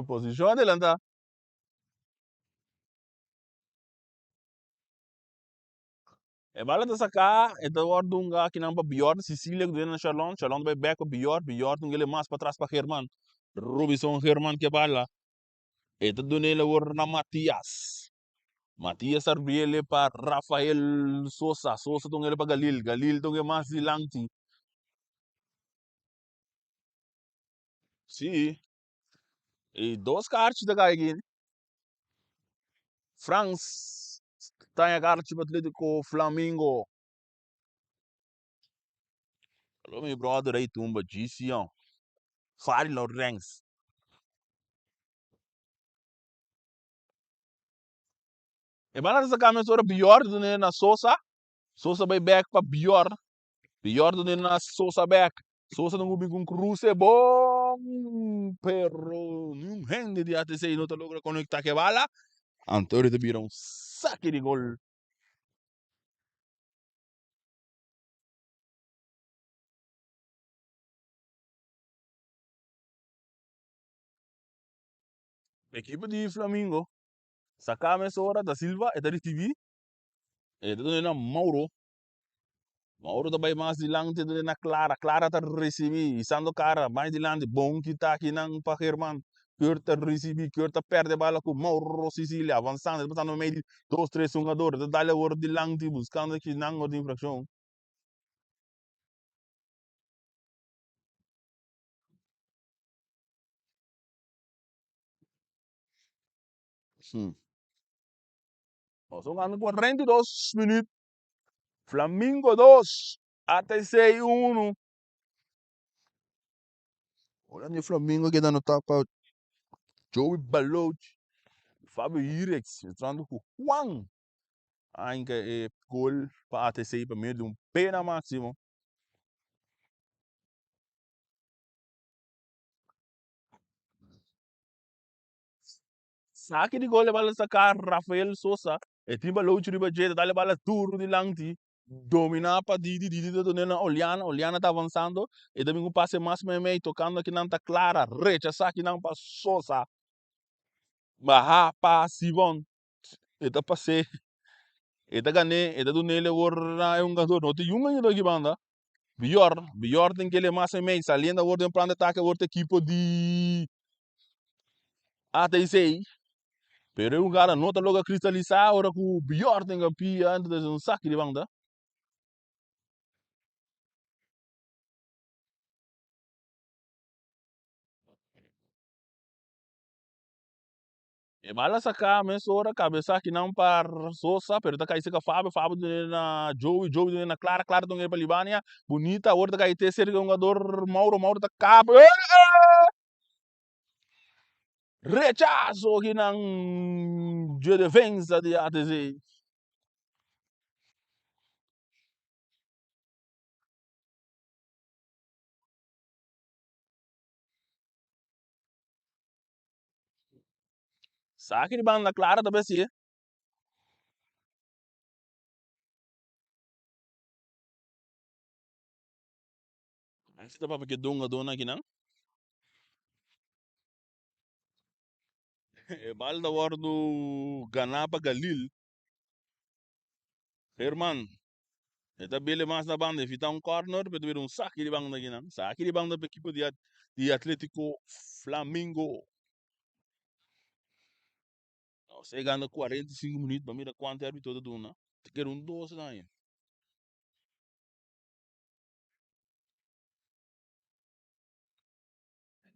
Posicion adelanta. E bala ta saká, e ta wòrdu hunga akinan pa Bjorn, Cecilia ku ta na Sharlon, Sharlon ta bai bèk pa Bjorn, Bjorn ta hung'é mas patras pa German, Robinson German ke bala, e ta dun'é awor na Matias, Matias ta abriel pa Rafael Sosa, Sosa ta hung'é pa Galil, Galil ta hung'é mas dilanti. Sí, e dos karchi ta kai aki. Frans ta haña karchi pa Atletico Flamingo. Alo mi brother ei tumba GC on. Fari Lorenz. E bala ta saka mesora Bjorn dune na Sosa. Sosa bai bek pa Bjorn. Bjorn dune na Sosa bek. Sosa no bin con cruce bon, pero niun hende di ATC no ta logra conecta ke bala. Antonio ta bira un saki di gol. Ekipo di Flamingo saka mesora da Silva e ta ricibi e ta duna na Mauro. Mauro ta bai mas dilanti ta na Clara. Clara ta ricibi isando cara mas dilanti bon kita akinan pa German. Kurt ta ricibi Kurt ta perde bala ku Mauro Sicilia avansando ta pasando mei di dos tres hungador ta dal awor dilanti buscando akinan otro infraccion. Nos ta gana 42 minuut. Flamingo 2, ATC 1. Ora di Flamingo keda anotá pa Joey Baloch, Fabio Irex, entrando ku Juan. Ainka e gol pa ATC pa medio di un pena máximo. Saki di gol e bala saka Rafael Sosa. E tin balochi riba dje, ta dal e bala duru dilanti. Domina pa Didi, Didi ta done na Oliana, Oliana ta avansando. E ta bin ku pase mas meimei, tokando akinan ta Clara. Rechasa akinan pa Sosa. Baha pa Sivon. E ta pase, e ta gane, e ta dunele awor na e hungador. No tin yunga ainda aki banda. Bior, Bior tin kele mas meimei, saliendo awor den plan di atake awor ta ekipo di ATC. Pero e hugada no ta logra kristalisá ora ku Bior tin pia entonces un saki di banda. E bala saká mesora kabesá kinan pa Sosa pero ta kai serka Fabio, Fabio dune na Joey, Joey dune na Clara, Clara dune pa Libania, bunita awor ta kai te serka e hungador Mauro, Mauro ta kap eh eh! Rechaso kinan dje defensa di ATC. Saki di banda Clara ta besi. Antes ta papia ke donga dona akinan. E bal ta wordu ganá pa Galil. Herman, e ta bele mas na banda, evita un corner, pero ta bira un saki di banda akinan. Saki di banda pa ekipo di di Atletico Flamingo. Nos a gana 45 minuut, pa mira cuanto arbitro ta duna. Ta keda un dos daño.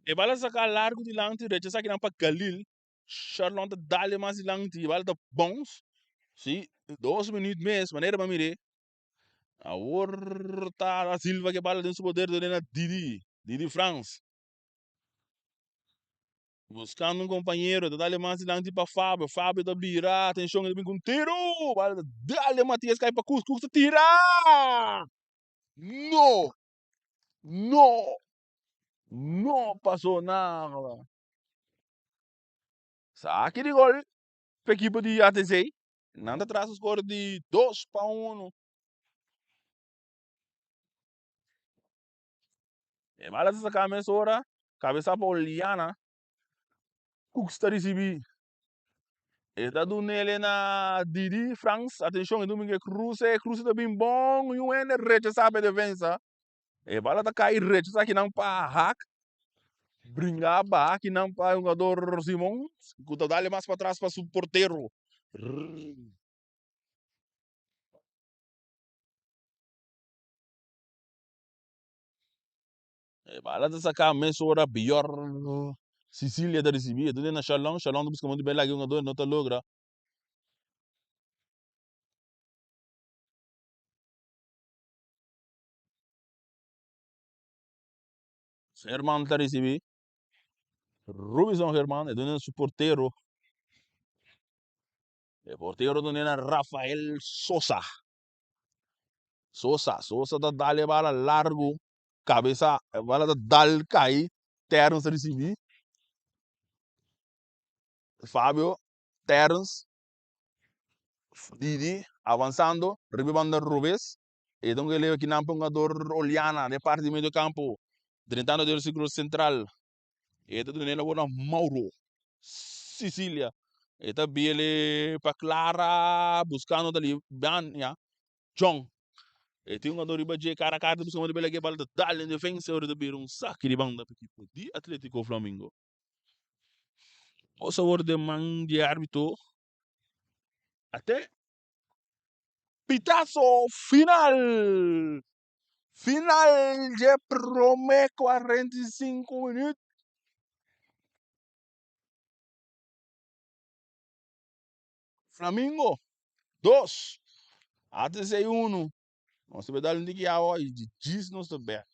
E bala saca largo dilanti, rechaza akinan pa Galil. Sharlon ta dale mas dilanti, e bala ta bounce. Si, dos minuut mes, manera pa mire. Awor ta Da Silva ke bala den su poder, done na Didi. Didi Frans. Buscando un compañero, ta dale mas dilanti pa Fabio. Fabio ta bira, atencion, e ta bin cu un tiro. Bala ta dale Matias cay pa Cus, Cus ta tira! No! No! No pasó nada. Saki di gol pa ekipo di ATC. Nan ta tras un score di 2-1. E bala ta saká mesora, kabesa pa Oliana. Cooks ta risibí. E ta dunele na Didi Frans. Atenshon, e domingo e kruse. Kruse ta bin bon. Yu hende rechasá pa e defensa. E bala ta kai rechasá kinan pa Haak. Bringa baha kinan pa e hungador Simon. Ku ta dale mas patras pa su portero. E bala ta saká mesora Bior Sicilia ta risibí. E ta na Shalom. Shalom ta buska mon di bela aki hungador no ta logra. Herman ta risibí. Rubison Herman e duna su portero. E portero ta duna Rafael Sosa. Sosa, Sosa ta dal e bala largu, kabesa, e bala ta dal kai, Terence ta risibí. Fabio, Terence, Didi, avansando, riba e banda robes. E ta un keleo kinan pa hungador Oliana den parti di medio kampo, drentando den sirkulo sentral. E ta duna e labor na Mauro Sicilia. E ta biele pa Clara buscando ta Libania Jong. E tin un jugador riba dje cara a cara ta busca modo bela ke bala ta dal den defensa ora ta bira un saki di banda pa ekipo di Atletico Flamingo. Nos a word den man di e arbitro. Ate pitazo final! Final dje prome 45 minuut. Flamingo 2, ATC 1. Nos ta bai dal un tiki awa y di djis nos ta bek.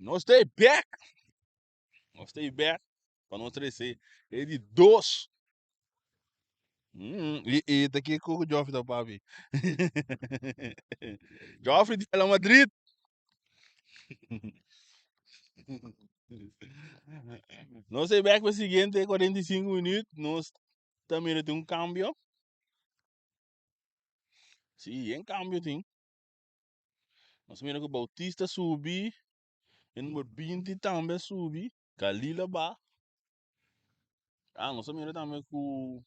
Nos ta e bek. Nos ta e bek pa nos trese e di dos. I ta kiko ku Joffrey ta papi? Joffrey di Hala Madrid. Nos ta e bek pa siguiente 45 minuut. Nos ta mira tin un cambio. Sí, un cambio tin. Nos mira ku Bautista subi, e number 20 tambe a subi, Galil a ba. Ah, nos a mira tambe ku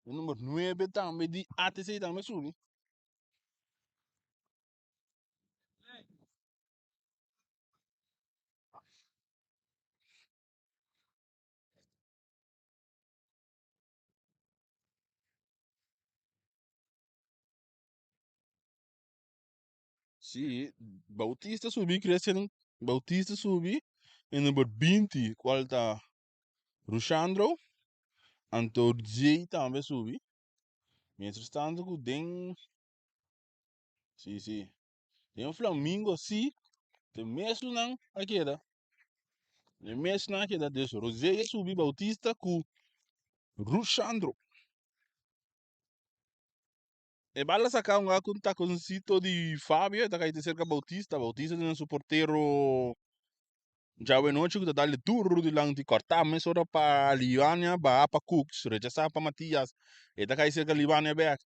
e number 9 tambe di ATC tambe a subi. Sí, Bautista subi, Christian Bautista subi e number 20, cual ta Rushandro. Anto Jay tambe subi. Mientras tanto ku den sí, sí. Den Flamingo sí, de mesunan a keda. De mesunan a keda. Dus Rosé subi Bautista ku Rushandro. E bala saca un cu un taconcito di Fabio, e ta cay te cerca Bautista. Bautista tiene su portero djawe nochi cu ta dale duro dilanti, corta mesora pa Libania, baha pa Cooks, rechasa pa Matias. E ta cay cerca Libania bek.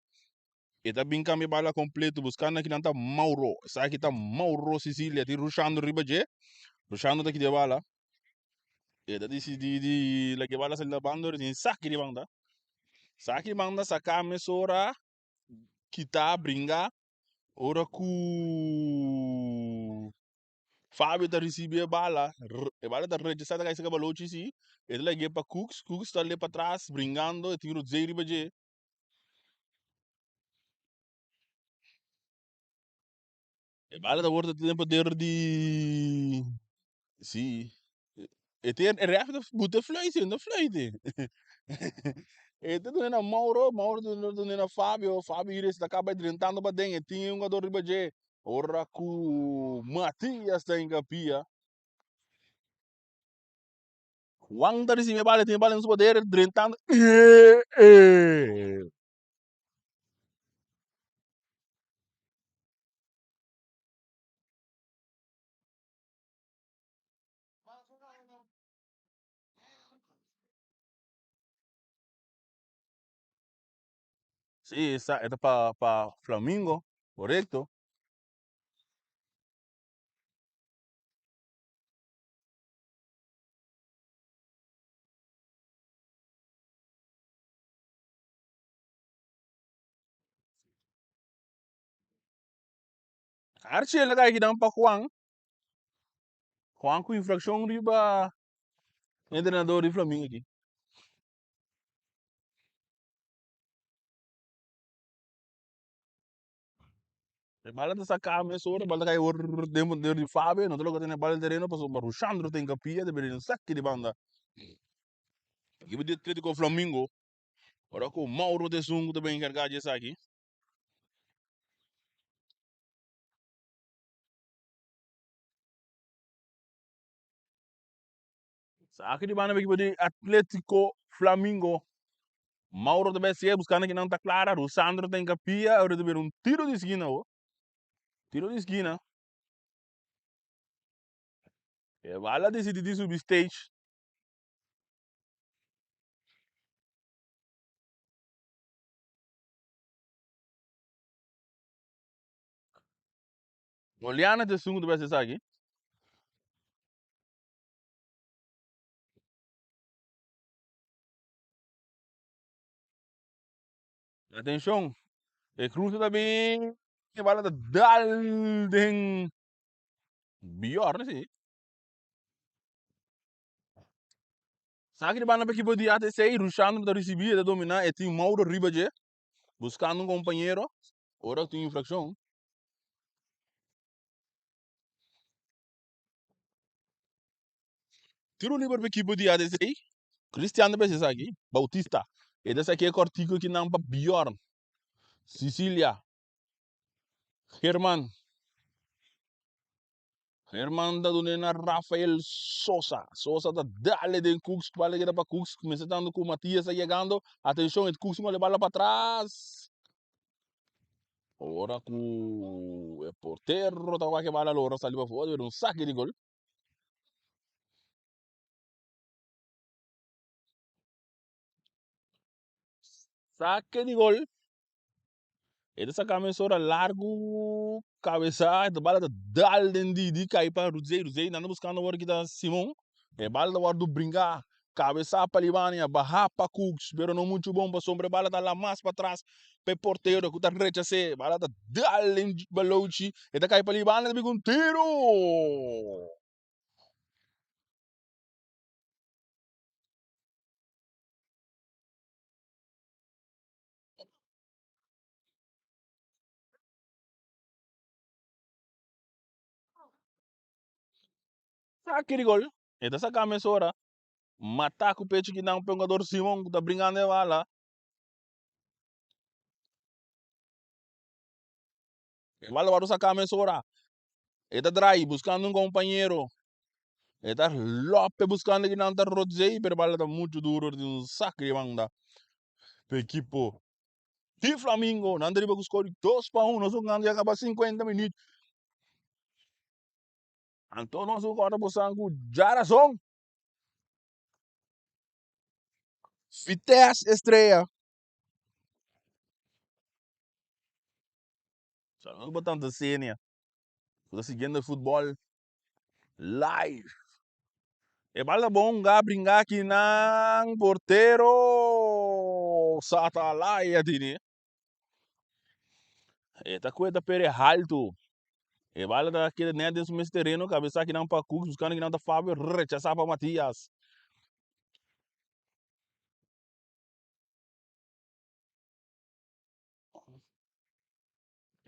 E ta bin cambia bala completo, buscando aki nan ta Mauro. Esaki ta Mauro Sicilia, tin Rushando riba dje. Rushando ta kita e bala. E ta dicidi di laga e bala sali na banda, ora tin saki di banda. Saki manda saká mesora kita bringa ora ku Fabio ta risibi e bala, e bala ta rechasá ta kai saka balochi si, e ta lag'é pa Cooks, Cooks ta le patras bringando e tin Rudzey riba dje. E bala ta worde den poder di si e tin e ref ta buta fluit no fluit e ta duna na Mauro, Mauro ta duna na Fabio, Fabio Iris ta kaba drentando paden e tin un jugador riba dje ora ku Matias ta hinka pia. Juan ta risibi e bala e tin e bala den su poder drentando. Sí, esa e ta pa pa Flamingo, korekto. Archie la kai kidan pa Juan. Juan ku infrakshon riba entrenador di Flamingo aki. E bala ta saká mesora, e bala ta kai wor den poder di Fabio, no ta logra tene bala tereno pasobra Rushandro ta hinkapia, ta bira den saki di banda. Ekipo di Atletico Flamingo Ora ku Mauro ta esun ku ta bin enkargá di esaki. Esaki di banda ekipo di Atletico Flamingo. Mauro ta bai sigue buskando kinan ta klara. Rusandro ta hinkapia. Ora ta bira un tiro di skina ho. Tiro di skina. E bala disidí di subi stage. Oliana ta esun ku ta bai hasi esaki. Atenshon, e krusa ta bin, e bala ta dal den Bjorn, si. Saki di banda pa ekipo di ATC, Rushandro ta risibi, e ta domina, e tin Mauro riba dje, buskando un kompañero, ora tin infrakshon. Tiro liber pa ekipo di ATC, Cristian ta bisa esaki, Bautista, e ta saki e kòrtiku akinan pa Bjorn, Sicilia, German. Herman ta dun'é na Rafael Sosa. Sosa ta dale den Cooks, bala keda pa Cooks, kuminsá tantu ku Matias ta yegando. Atenshon, e Cooks manda e bala patras. Ora ku e portero ta wak e bala lora sali pafó, ta bira un saki di gol. Sake di gol. E ta saka mesora largu kabesa, e bala ta dal den Didi kai pa Rudzey, Rudzey nan ta buskando awor kita Simon, e bala ta wòrdu bringa, kabesa pa Libania, baha pa Cooks, pero no muchu bon pasobra e bala ta la mas patras pa e portero ku ta rechas'é, bala ta dal den Balochi, e ta kai pa Libania ta bin ku un tiru! Saki di gol. E ta saka mesora. Mata ku pechu ki nan pe Simon ku ta bringando e bala. E bala wòrdu saka mesora. E ta drai buskando un kompañero. E ta lope buskando ki nan ta rodzei pero e bala ta muchu duro di un sak di banda pa ekipo di Flamingo. Nan ta riba ku skor di 2-1. Nos hungando ya kaba 50 minüt. Anto nos ku kòrda bosan ku djarason. Vitesse Estrella. Saludos pa tante Senia ku ta siguiendo e futbòl live. E bal ta bon ga bringa aki nan portero Satalaya tini. E ta kueta pere haltu. E bala ta keda net den su mes tereno kabesa aki nan pa Cooks buskando ki nan ta Fabio rechasa pa Matias.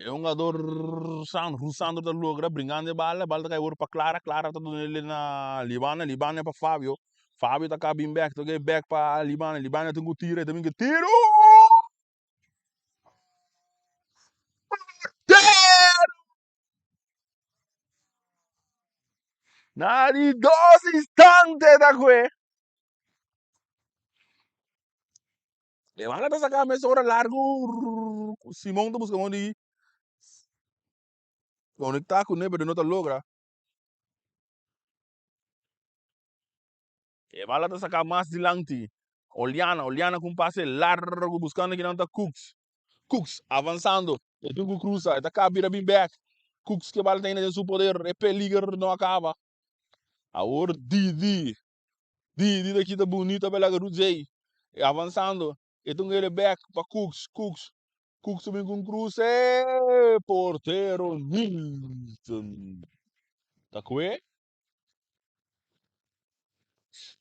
E hungador San Rusandro ta logra bringando e bala, e bala ta kai wor pa Clara, Clara ta duna el na Libana, Libana pa Fabio, Fabio ta ka bin bek, ta kai bek pa Libana, Libana tin ku tira, e ta bin ku tiro! Portero! Na di dos instante ta kue. E bala ta saca mesora largo Simon ta busca modo di conecta cune pero no ta logra. E bala ta saca mas dilanti. Oliana, Oliana cu un pase largo buscando kinan ta Cooks. Cooks avanzando, e tin cu cruza, e ta caba bira bin bek. Cooks ke bala ta ainda den su poder, e peliger no a caba. Awor Didi Di di ta kita bunita pa laga Rudzey. E avansando. E ta un ele back pa Cooks. Cooks. Cooks ta bin ku un kruse. Portero Nilton. Ta kue.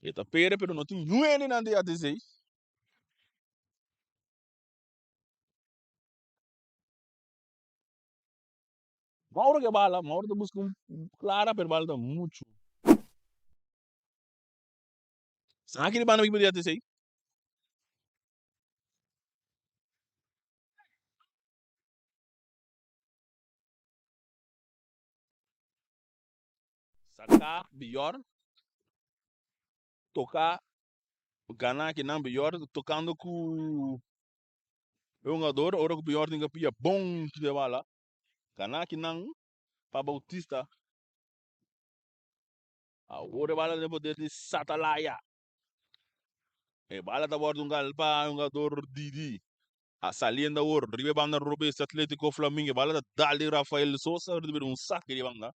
E ta pere pero no tin nuene nan di ATC. Mauro ke bala. Mauro ta buska un clara pero bala ta muchu. Sa ki di banda mi podia te sei? Saka Bior toka gana kinan Bior tokando ku e hungador ora ku Bior tin ke pia bon de bala gana kinan pa Bautista. Awor e bala den poder di Satalaya. E bala ta wòrdu un pa hungador Didi. A saliendo awor riba e banda robes Atletico Flamingo. E bala ta dal di Rafael Sosa riba un sake di banda.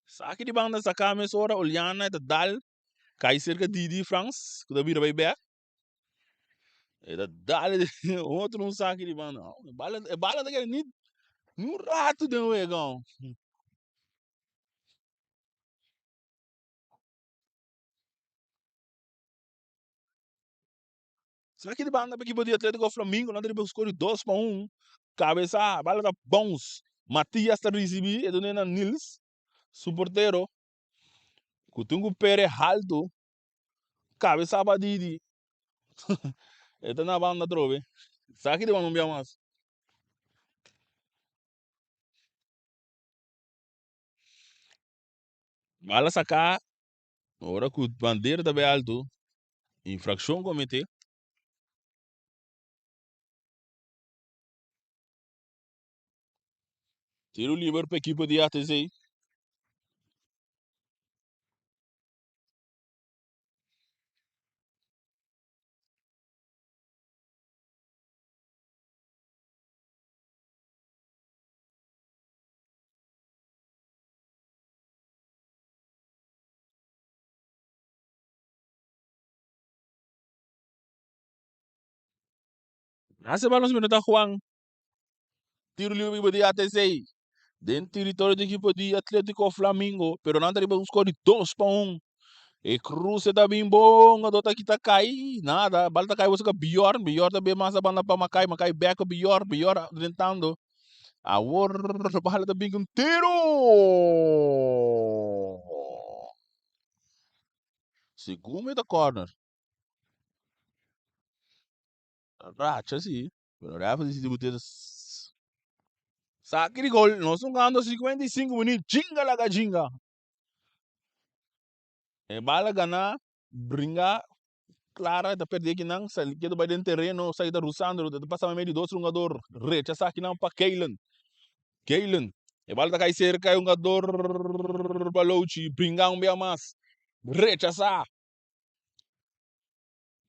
Sake di banda saka mesora Oliana ta dal kai serka Didi Frans ku ta bira bai bek. E ta dal otro un saki di banda. E bala, e bala ta keda ni, ni un rato den wega. Saki di banda pa ekipo di Atletico Flamingo. Nan ta riba score di 2-1. Cabeza, bala ta bounce. Matias ta ricibi, e dune na Nils, su portero. Ku tin ku pere halto. Cabeza pa Didi. E ta na banda atrobe. Sa ki di banda un bia mas. Bala saká, ora ku bandera ta bai altu, infrakshon kometé. Tiro liber pa ekipo di ATC. Hace balon si ta Juan. Tiro libre equipo di ATC. Den territorio di equipo di Atletico Flamingo. Pero nan ta riba un score di 2-1. E cruce ta bin bon. A dota kita kai. Nada. Bal ta kai busca Bjorn. Bjorn ta bin mas a banda pa Makai. Makai back op Bjorn. Bjorn drentando. Awor bala ta bin con tiro. Segun mi ta corner. Racha si. Pero ref a dicidi cu Saki di gol. Nos jugando 55 minuut. Jinga laga jinga. E bala gana. Bringa. Clara ta perde kinan. Sali kedo bay den terreno. Sa ta Rusandro. Ta pasa medio dos jugador. Rechaza kinan pa Keilen. Keilen. E bala ta cai cerca. E jugador Balochi. Bringa un bia mas. Rechaza.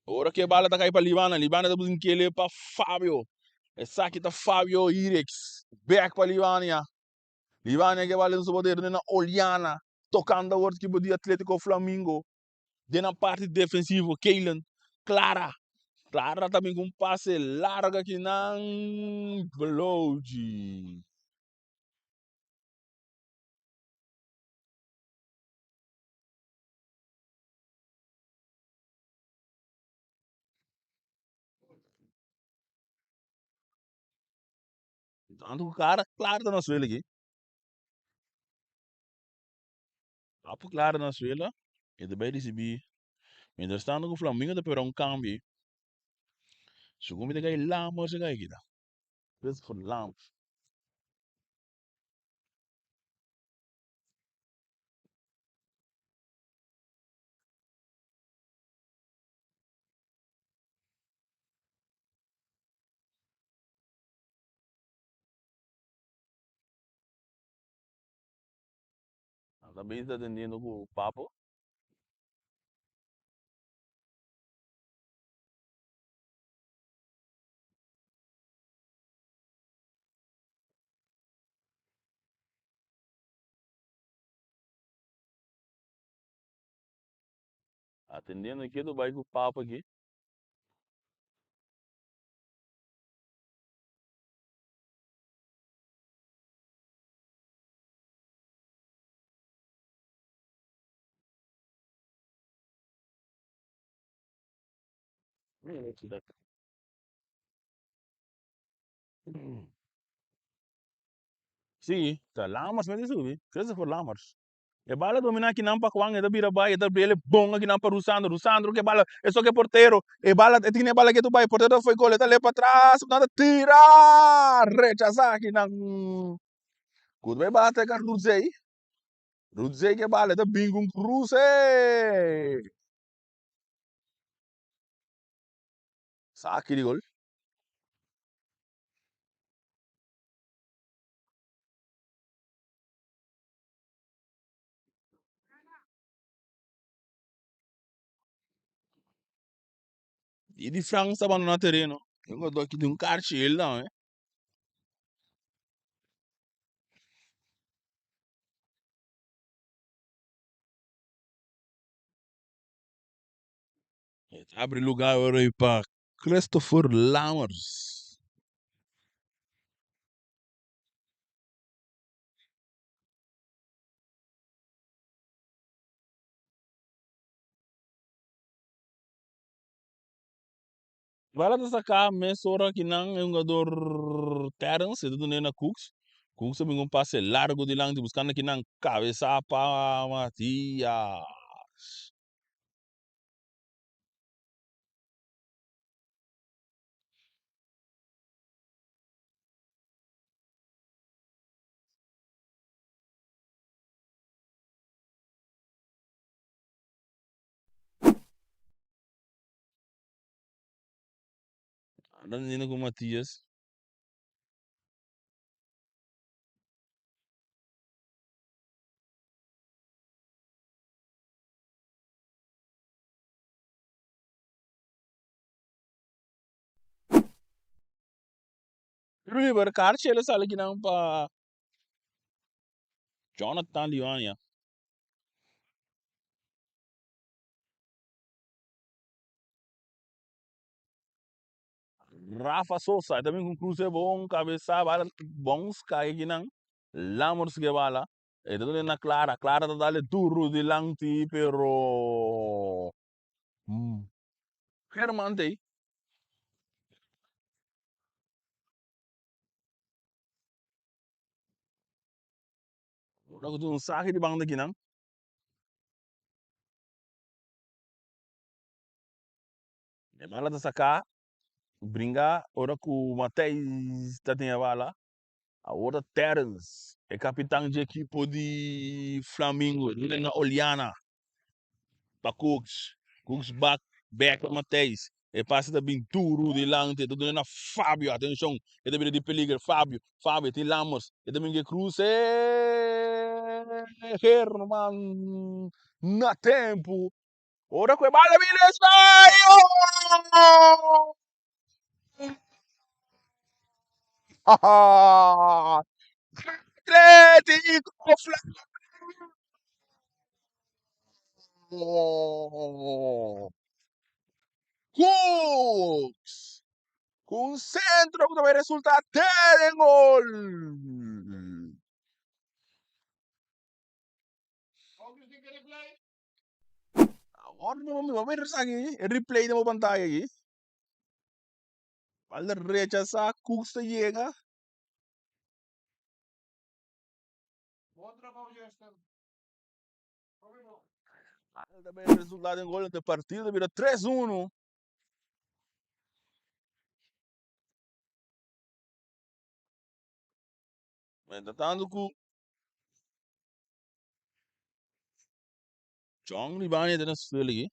Ora que bala ta cai pa Libana. Libana ta busca kele pa Fabio. Esaki ta Fabio Irex. Back pa Libania. Libania que bala en su poder na Oliana. Tocando awor equipo di Atletico Flamingo. Den na parte defensivo. Keilen. Clara. Clara también con un pase largo aquí nan. Bloji. Tanto ku kara klar ta na suela aki. Apo klara na suela, e ta bai risibí. Mientras tanto ku Flamingo ta pera un kambio. Segun mi ta kai Lammers a kai kita. Christopher Lammers. Ta bezig atendiendo ku Papo. Atendiendo ketu bai ku Papo aki. Sí, ta Lammers mester subi, Christopher Lammers. E bala domina kinan pa Juan, e ta bira bai, e ta bele bon akinan pa Rusandro, Rusandro ke bala, e soke portero, e bala, e tine bala ketu bai, portero ta foi gol, e ta le pa tras, nan ta tira, rechasa kinan. Ku bai bate ka Rudzey, Rudzey ke bala, e ta bin ku un kruse. Saki di gol. E di Frans ta bandona tereno. Eu gosto aqui de um cartilho, não, é? Abre lugar agora aí para Christopher Lammers. Bala ta saca mesora ki nan e hungador Terrence, e ta dune na Cooks. Cooks a bin un pase largo dilanti buscando ki nan cabeza pa Matias. Anda nina ku Matias. Ruber, karchi el a sali kinan pa Jonathan Lionia. Rafa Sosa, e ta bin ku un kruse bon kabesa, bala bon skai kinan. Lammers ke bala. E ta duna na Clara, Clara ta dale duru dilanti pero Herman ta ei. Ora ku tin un saki di banda kinan. E bala ta saka bringa ora ku Matthijs ta tin e bala. Awor ta Terrence, e kapitan dje ekipo di Flamingo, na Oliana. Pa Cooks. Cooks bak bek pa Matthijs. E pase ta bin duru dilanti. E ta duna na Fabio. Atenshon, e ta bira di peliger. Fabio, Fabio tin Lammers. E ta bin ke kruse. Herman na tempu. Ora ku e bala bin desbayo! Atletico Flamengo! Cooks! Ku un sentro ku ta bai resultá te den gol! Awor mi bo mira esaki, e replay den bo pantaya aki. Bal ta rechasá, Cooks ta yega. Bal ta bai resultá den gol, e partido ta bira 3-1. Mientras tanto ku John Libani ta na suelo aki.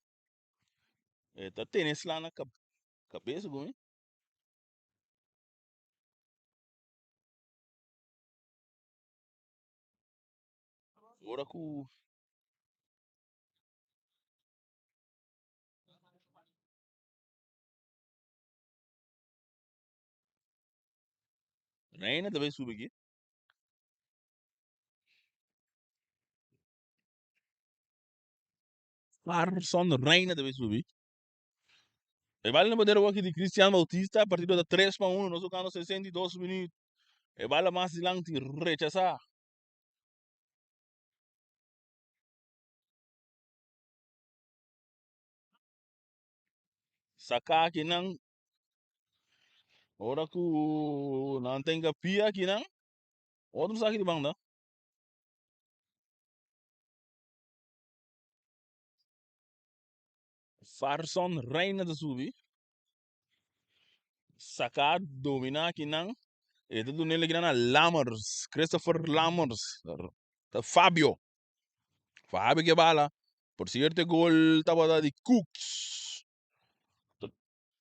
E ta tene sla na kabes ku mi. Ora ku Reina ta bai subi aki. Carson Reina ta bai subi. E bala na poder aki di Cristian Bautista, partido ta 3-1, nos tocando 62 minuut. E bala mas dilanti rechasa. Saka akinan, ora ku nan tenga pia akinan, otro saki di banda. Farson Reina ta subi. Saka domina akinan. E ta dunel akinan na Lammers. Christopher Lammers. Ta Fabio. Fabio ke bala. Por cierto e gol tabata di Cooks.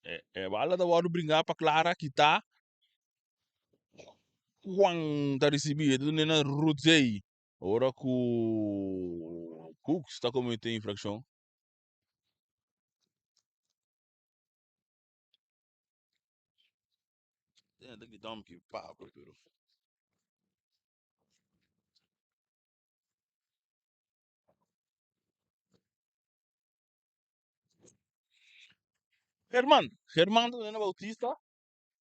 E, e bala ta wòrdu bringá pa Clara kita. Juan ta risibí. E ta dunel na Rudzey. Ora ku Cooks ta kometé infrakshon. Ta grita mi ki Pablo pero. Germán, Germán ta duna Bautista.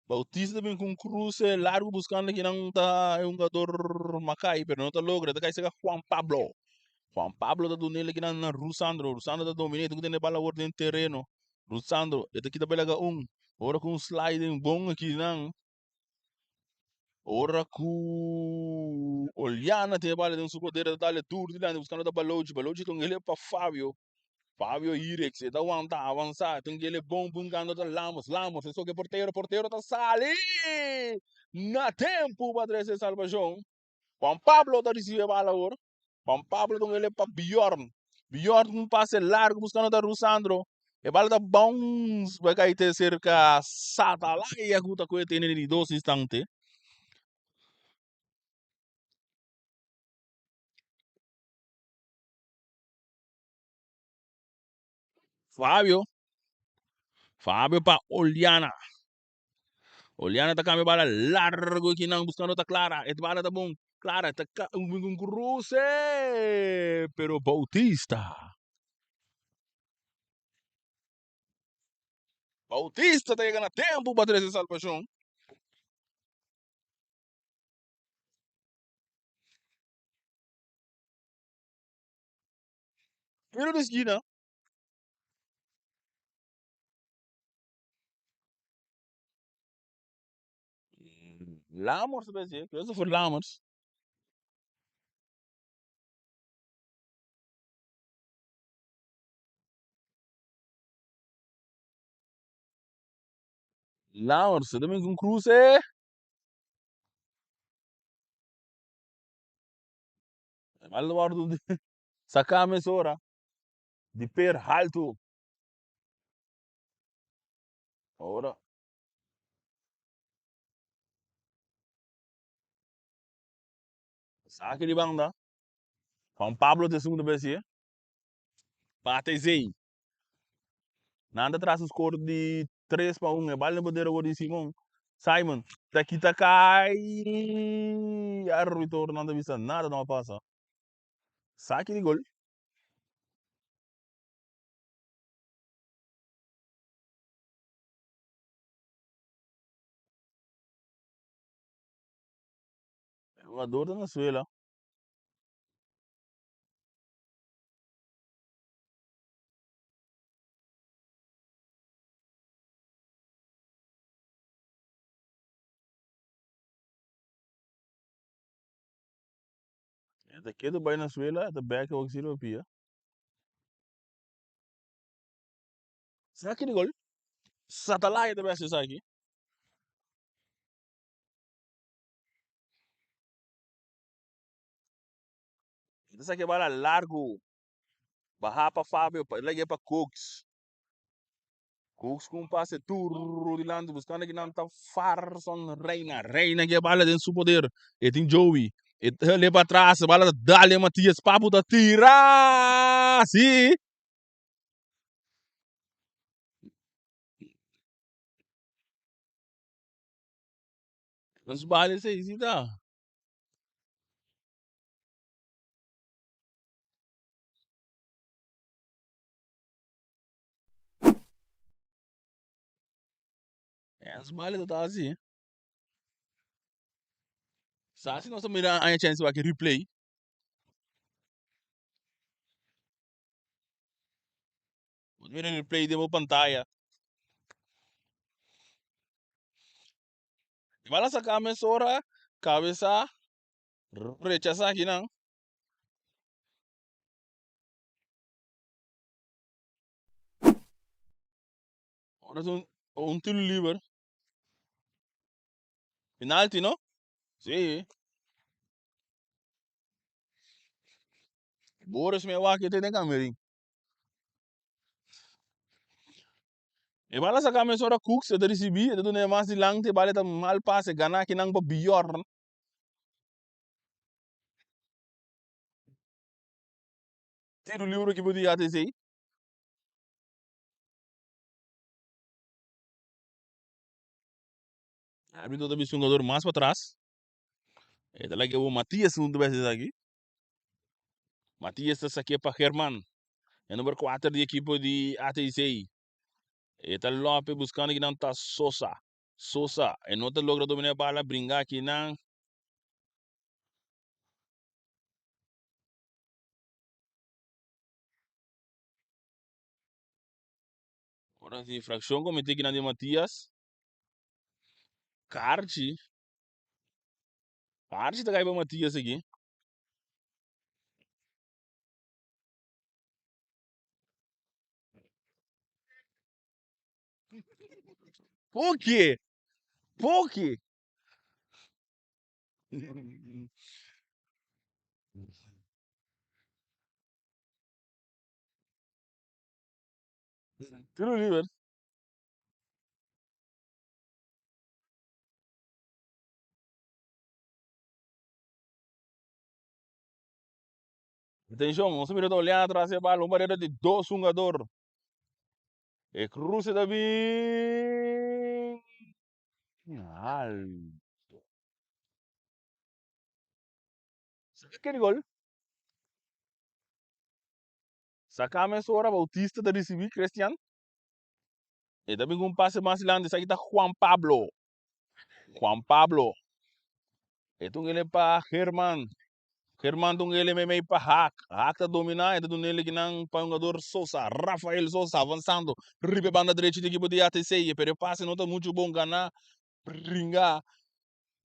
Bautista ta bin ku un kruse largu buskando kinan ta e hungador Makai, pero no ta logra. Ta kai seka Juan Pablo. Juan Pablo ta dun'el kinan na Rusandro. Rusandro ta dominé, ta ku tene bala awor den tereno. Rusandro, e ta kita belaga un. Ora ku un sliding bon akinan. Ora ku Oliana tin e bala den su poder, ta dale duru dilanti buskando ta Balochi. Balochi ta un ele pa Fabio. Fabio Irex, e ta wanta avansa, ta un ele bon bunkando ta Lamos. Lamos, e soke portero, portero ta sali na tempu pa trese salbashon. Juan Pablo ta risibi e bala awor. Juan Pablo ta un ele pa Bjorn. Bjorn ku un pase largu buskando ta Rusandro. E bala ta bounce bai kai te serka Satalaya ku ta kue tene di dos instante. Fabio. Fabio pa Oliana. Oliana ta cambia bala largo aquí nan buscando ta Clara. Et bala ta bon. Clara ta un cruce. Pero Bautista. Bautista ta llega na tempo pa trece salvación. Tiro di esquina. Lamers ta besi, Christopher Lamers. Lamers, ta bin con cruce. Mal wordo saca mesora di per halto. Ora. Saki di banda. Juan Pablo ta esun ta besi. Pata esei. Nan ta tras un score di 3-1. E bal na poder awor di Simon. Simon. Ta kita kai. Arbitro nan ta bisa nada no a pasa. Saki di gol. Jugador de Venezuela. E ta kedo bai Venezuela, e ta bek awor ki sirbi pia. Saki di gol. Satalaya ta besi esaki. E ta saki bala largo. Baha pa Fabio, pa lege pa Cooks. Cooks ku un pase duro dilanti buscando ki nan ta Farson Reina. Reina ke bala den su poder. E tin Joey. E ta le pa atras, bala ta dale Matias Papu ta tira. Si. Nos bale esei si ta. Ens bale ta ta asi. Sa si nos ta mira aña chance wak replay. Bo ta mira replay den bo pantaya. E bala saka mesora kabesa rechasa akinan. Ora es un tiro liber. Penalti, no? Sí. Boris me wak ete den camerin. E bala saka mesora Cooks, e ta ricibi, e ta duna e mas dilanti, e bala ta mal pase, gana akinan pa Bjorn. Tiro libre ekipo di ATC. Arbitro ta bisa un jugador mas patras. E ta laga Matias un bes esaki. Matias ta saque pa German. E number 4 di ekipo di ATC. E ta Lope buscando kinan ta Sosa. Sosa e no ta logra domina e bala bringa kinan. Ora di infraccion cometi kinan di Matias. Karchi. Karchi ta kai pa Matias aki. Por quê? Por quê? Tiro liber. Atenshon, nos a mira ta Oleana tras e bal, un barera di dos hungador. E cruce ta bin alto. Saca di gol. Saca mesora Bautista ta ricibi Christian. E ta bin cu un pase mas dilanti, esaki ta Juan Pablo. Juan Pablo. E ta un ele pa German. German ta un ele meimei pa Haak. Haak ta domina, e ta duna ele kinan pa hungador Sosa. Rafael Sosa avansando riba e banda drechi di ekipo di ATC. Pero e pase no ta muchu bon gana. Bringa.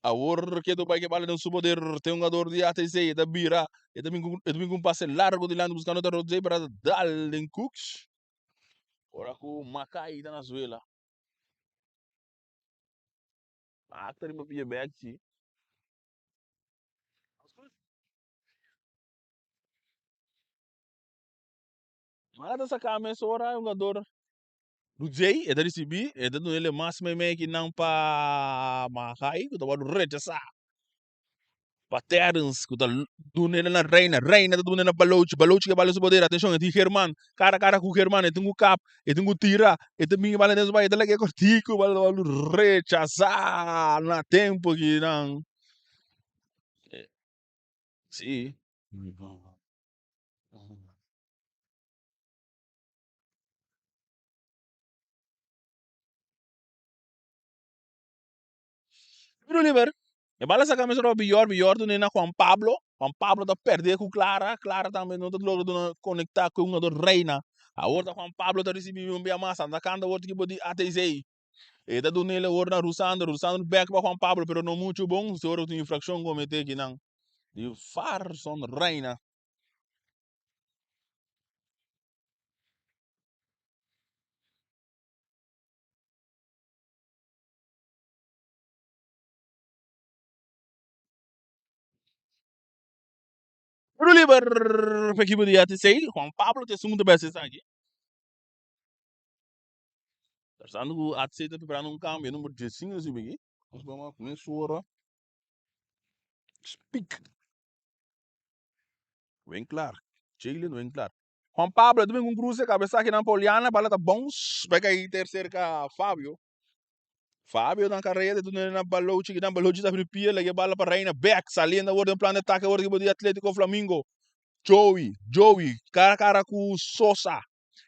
Awor ketu bai ke bala den su poder. Te hungador di ATC e ta bira. E ta bin ku e ta bin ku un pase largo dilanti buskando ta Rodzey pero a dal den Cooks. Ora ku Makai ta na suela. Haak ta riba pia bek si. Mara ta saka mesora e hungador Rudjei, e ta risibi, e ta duna el e mas meimei ki nan pa Makai ku ta wòrdu rechasá pa Terrence ku ta duna el na Reina, Reina ta duna na Balochi, Balochi ke bala su poder, atenshon e tin German, kara kara ku German, e tin ku kap, e tin ku tira, e ta bin e bala den su bai, e ta lag'é kòrtiku, bala ta wòrdu rechasá na tempu ki nan. Sí. Tiro liber. E bala saca mes roba Bior, Bior duna na Juan Pablo. Juan Pablo ta perde cu Clara. Clara tambe no ta logra duna conecta cu e hungador Reina. Awor ta Juan Pablo ta ricibi un bia mas. Anda canta awor ekipo di ATC. E ta duna el awor na Rusandro. Rusandro bek pa Juan Pablo pero no mucho bon. Si ora tin infraccion comete kinan di Farson Reina. Tiro liber pa ekipo di ATC. Juan Pablo ta esun ku ta bes esaki. Pensando ku ATC ta preparando un kambio, number diesinco ta subi aki. Nos bam a mesora speak. Winklar, Jalen Winklar. Juan Pablo ta bin ku un kruse kabesa akinan pa Oliana, bala ta bounce bai kai ter serka Fabio. Fabio na carrera de tunel na Balochi, kinan Balochi ta abri pia, lege bala pa Reina, back, saliendo awor den plan de ataque awor equipo di Atletico Flamingo. Joey, Joey, cara cara cu Sosa.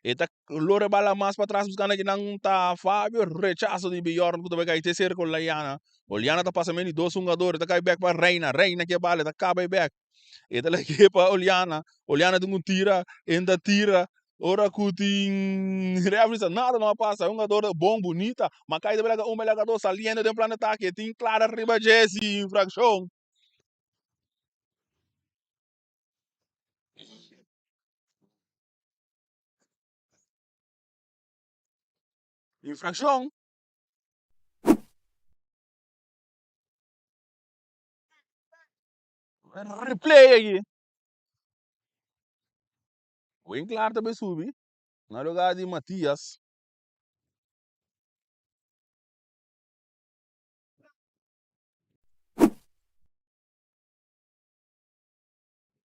E ta lore bala mas pa tras buscando kinan ta Fabio, rechazo di Bjorn cu ta bay cay te cerca Oliana. Oliana ta pasa medio dos hungador, ta cay back pa Reina, Reina ke bala, ta caba back. E ta lege pa Oliana, Oliana tin cu tira, enta tira, Ora cu tin referee sa nada no a pasa. E hungador ta bon, bunita, ma cay ta belaga un belaga dos saliendo den plan de ataque. Tin clara riba Jesse, infraccion. Infraccion. Replay aki. Winklar ta bay subi na lugar di Matias.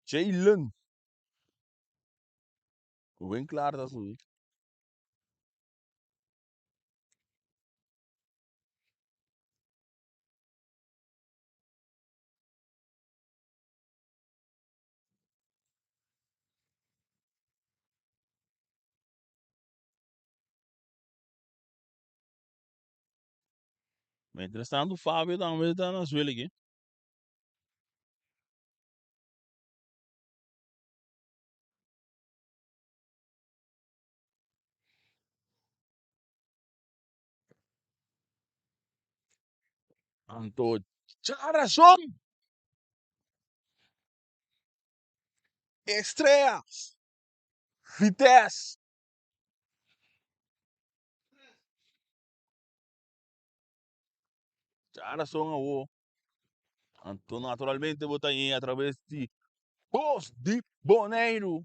Jalen. Winklar ta subi. Mientras tanto Fabio tambe ta na suelo aquí. Anto djarazon Estrellas, Vitesse. Djarazon awo. Anto naturalmente bo ta hañ'é atraves di Bos di Boneiru.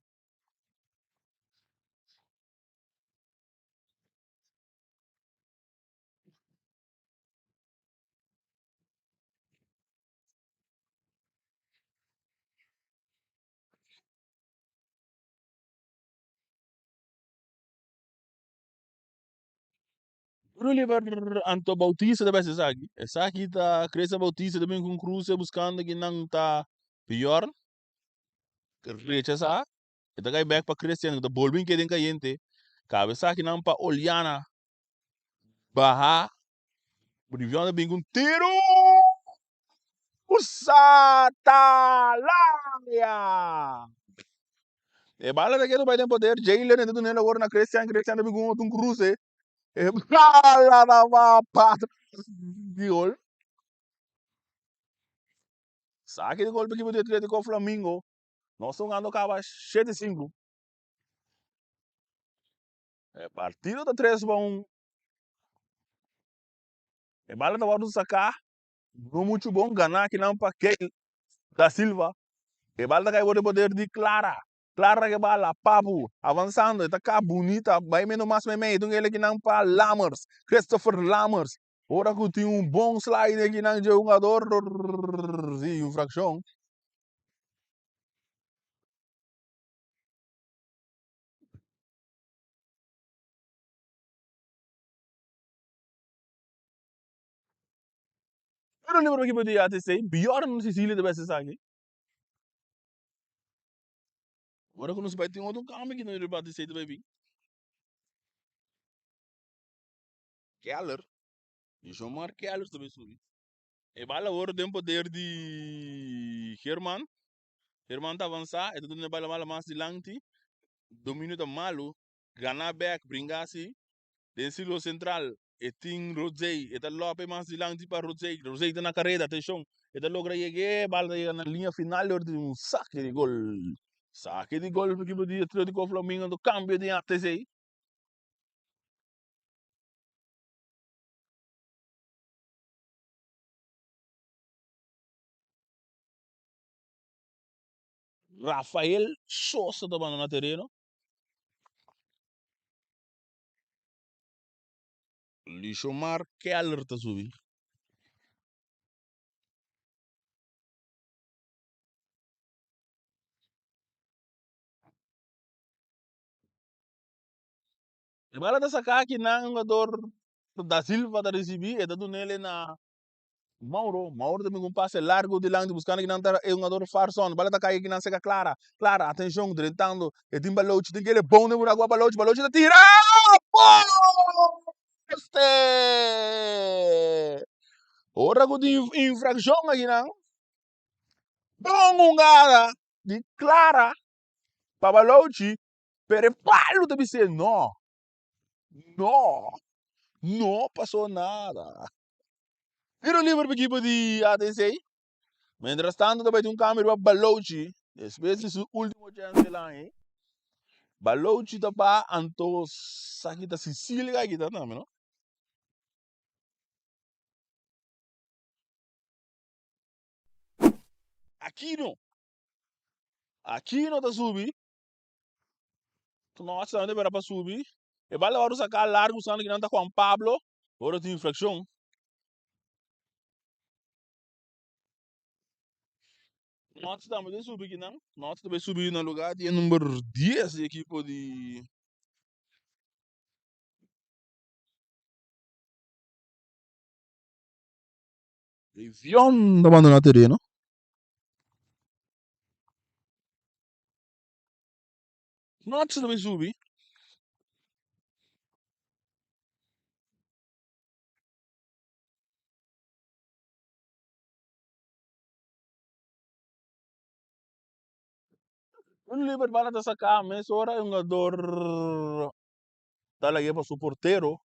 Ruliber anto Bautista ta bes esaki. Esaki ta Christian Bautista ta bin ku un kruse buskando ki nan ta Bjorn. Rechasá. E ta kai bek pa Christian ku ta bolbe in keda den kayente. Kaba esaki nan pa Oliana. Baha. Bjorn ta bin ku un tiru. Satalaya! E bala ta keda bai den poder. Jalen e ta dun'el awor na Christian. Christian ta bin ku un otro un kruse. E bala ta ba patras di gol. Saki di gol pa ekipo di Atletico Flamingo. Nos ta hungando kaba 7-5. E partido ta 3-1. E bala ta wòrdu saká. No muchu bon ganá kinan pa Keil da Silva. E bala ta kai for di poder di Clara. Clara ke bala, Papu, avansando, e ta ka bunita, bai meno mas meimei, e tun kinan pa Lammers, Christopher Lammers. Ora ku tin un bon slide kinan dje hungador, si, infrakshon. Pero libro ekipo di ATC, Bjorn Cecilia ta bes esaki. Ora ku nos bai tin otro kambio ki nos riba ATC ta bai bin. Keller, Jomar Keller ta bai subi. E bala awor den poder di German. German ta avansa, e ta duna e bala bala mas dilanti. Dominio ta malu. Gana bek, bringa asi. Den silo sentral e tin Rodzey, e ta lope mas dilanti pa Rodzey, Rodzey ta na kareda, atenshon, e ta logra yega, e bal ta yega na liña final dor di un sake di gol. Sake di gol pa ekipo di Atletico Flamingo, anto kambio den ATC. Rafael Sosa ta bandona tereno. Lishomar Keller ta subi. E bala ta saka aki nan hungador Da Silva ta risibi e ta dunele na Mauro, Mauro ta bin ku un pase largu dilanti buskando kinan ta e hungador Farson. Bala ta kai kinan seka Clara. Clara, atenshon, drentando. E tin Balochi, tin kere bon den buraku pa Balochi. Balochi ta tira! Poste! Ora ku tin infrakshon akinan, bon hungada di Clara pa Balochi, pero e palu ta bis'é no, no, no pasó nada. Tiro liber pa ekipo di ATC. Mientras tanto ta bai tin un cambio riba Balochi. Despues di su ultimo chance el haña. Balochi ta ba anto sa kita Sicilia ka kita tambe no. Aquino. Aquino ta subi. Knots tambe ta bera pa subi. E bal ta wòrdu saká largu usando kinan ta Juan Pablo. Ora tin infrakshon. Knots tambe ta subi kinan. Knots ta bai subi na lugá di e number 10 di ekipo di Rivion ta bandoná tereno. Nochi ta bai subi. Un liber bala ta saca mesora e hungador ta lag'e pa su portero.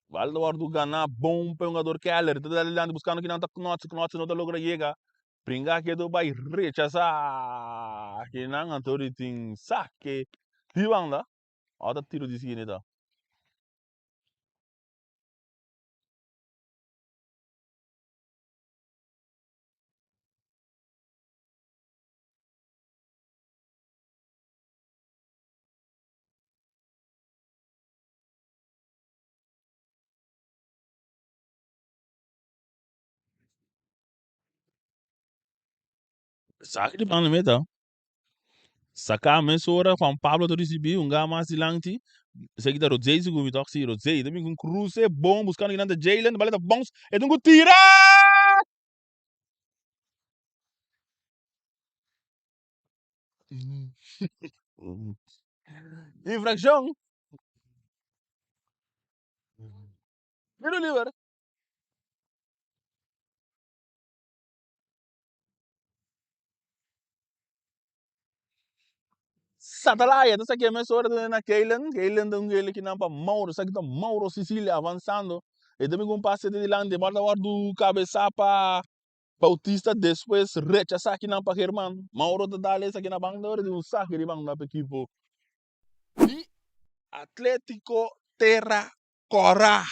Bala ta wordo gana bon pa e hungador Keller. Ta dal dilanti buscando kinan ta Knotse. Knotse no ta logra yega. Bringa kedo bai rechasa kinan anto di tin sake di banda. Ora ta tiro di siguiente ta. Saki di banda meta. Saka mesora Juan Pablo ta risibi un ga mas dilanti. Esaki ta Rodzei segun mi tok. Si, Rodzei. Ta bin ku un kruse bon buskando kinan ta Jaylen. Bala ta bounce. E tin ku tira! Infrakshon. Tiro liber. Satalaya ta saki e mesora ta na Keilen. Keilen ta un kele kinan pa Mauro. Esaki ta Mauro Sicilia avansando. E ta bin ku un pase te dilanti. E bal ta wòrdu kabesá pa Bautista despues rechasá kinan pa German. Mauro ta dal esaki na banda ora di un saki di banda pa ekipo di Atletico Terra Kòrá.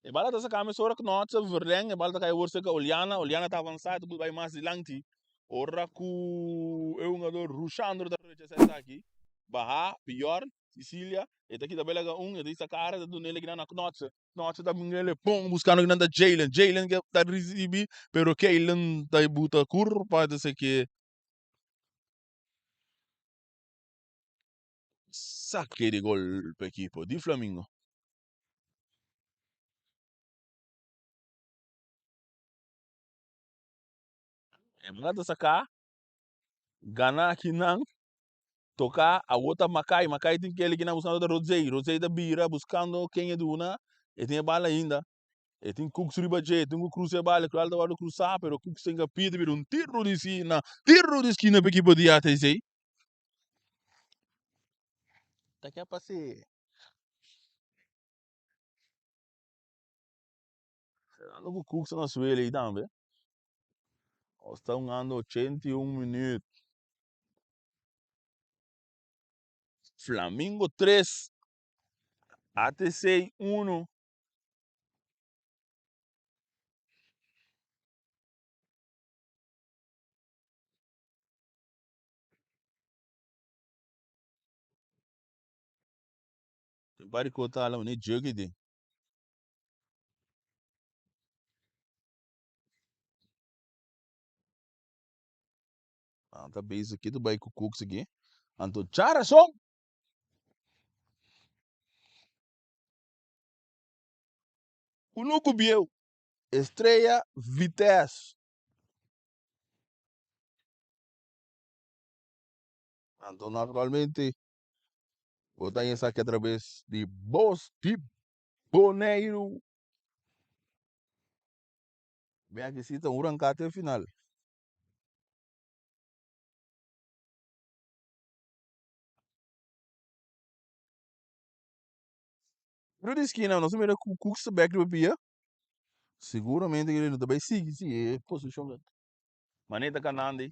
E bala ta saka mesora Knotse verleng e bala ta kai awor serka Oliana. Oliana ta avansá e ta bai mas dilanti. Ora ku e hungador Rushandro ta rechasá esaki, baha Bjorn Sicilia e ta kita bai laga un e ta hisa kara e ta duna el kinan na Knotse. Knotse ta bin el e pon buskando kinan ta Jaylen. Jaylen ke ta risibi pero Kaylen ta buta kurpa e ta seke. Sake di gol pa ekipo di Flamingo. E bala ta saka, gana akinan, toka, awor ta Makai, Makai tin keli kinan buskando ta Rodzei, Rodzei ta bira buskando ken e duna, e tin e bala ainda, e tin Cooks riba dje, e tin ku krusa e bala, e bala ta wòrdu krusa, pero Cooks tin ka pidi bira un tiro di sina, tiro di skina pa ekipo di ATC. Ta ke pase? Fernando ku Cooks na suela ei tambe. Nos ta hungando 81 minuut. Flamingo 3, ATC 1. Tin par di kota ala mane jug di. Nan ta bezig ki ta bai ku cooks aki. Anto Charleston. Kunuku bieu. Estrella Vitesse. Anto naturalmente bo ta esaki atrabes di Bos di Boneiru. Bia ki si ta un ranka te final. Pero di skina nos a mira ku Cooks ta bek riba pia. Seguramente ku lo ta bai sigui si e posishon. Manera ta kanando ei.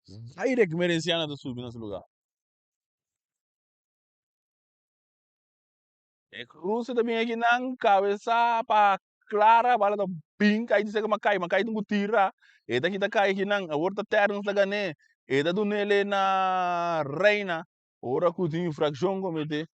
Zaire Merenciana ta subi na su lugar. E cruce ta bin aki nan cabeza pa Clara, bala ta bin kai dice ma kai, ma kai tin ku tira. E ta kita kai aki nan, awor ta Terence ta gane. E ta dunele na Reina. Ora ku tin infraccion comete.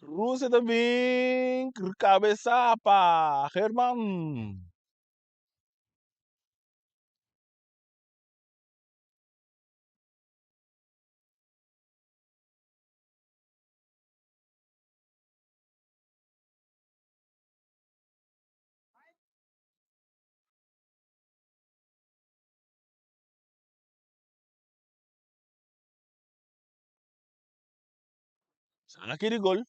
Rusia ta bin kabesa pa Herman. Saki di gol.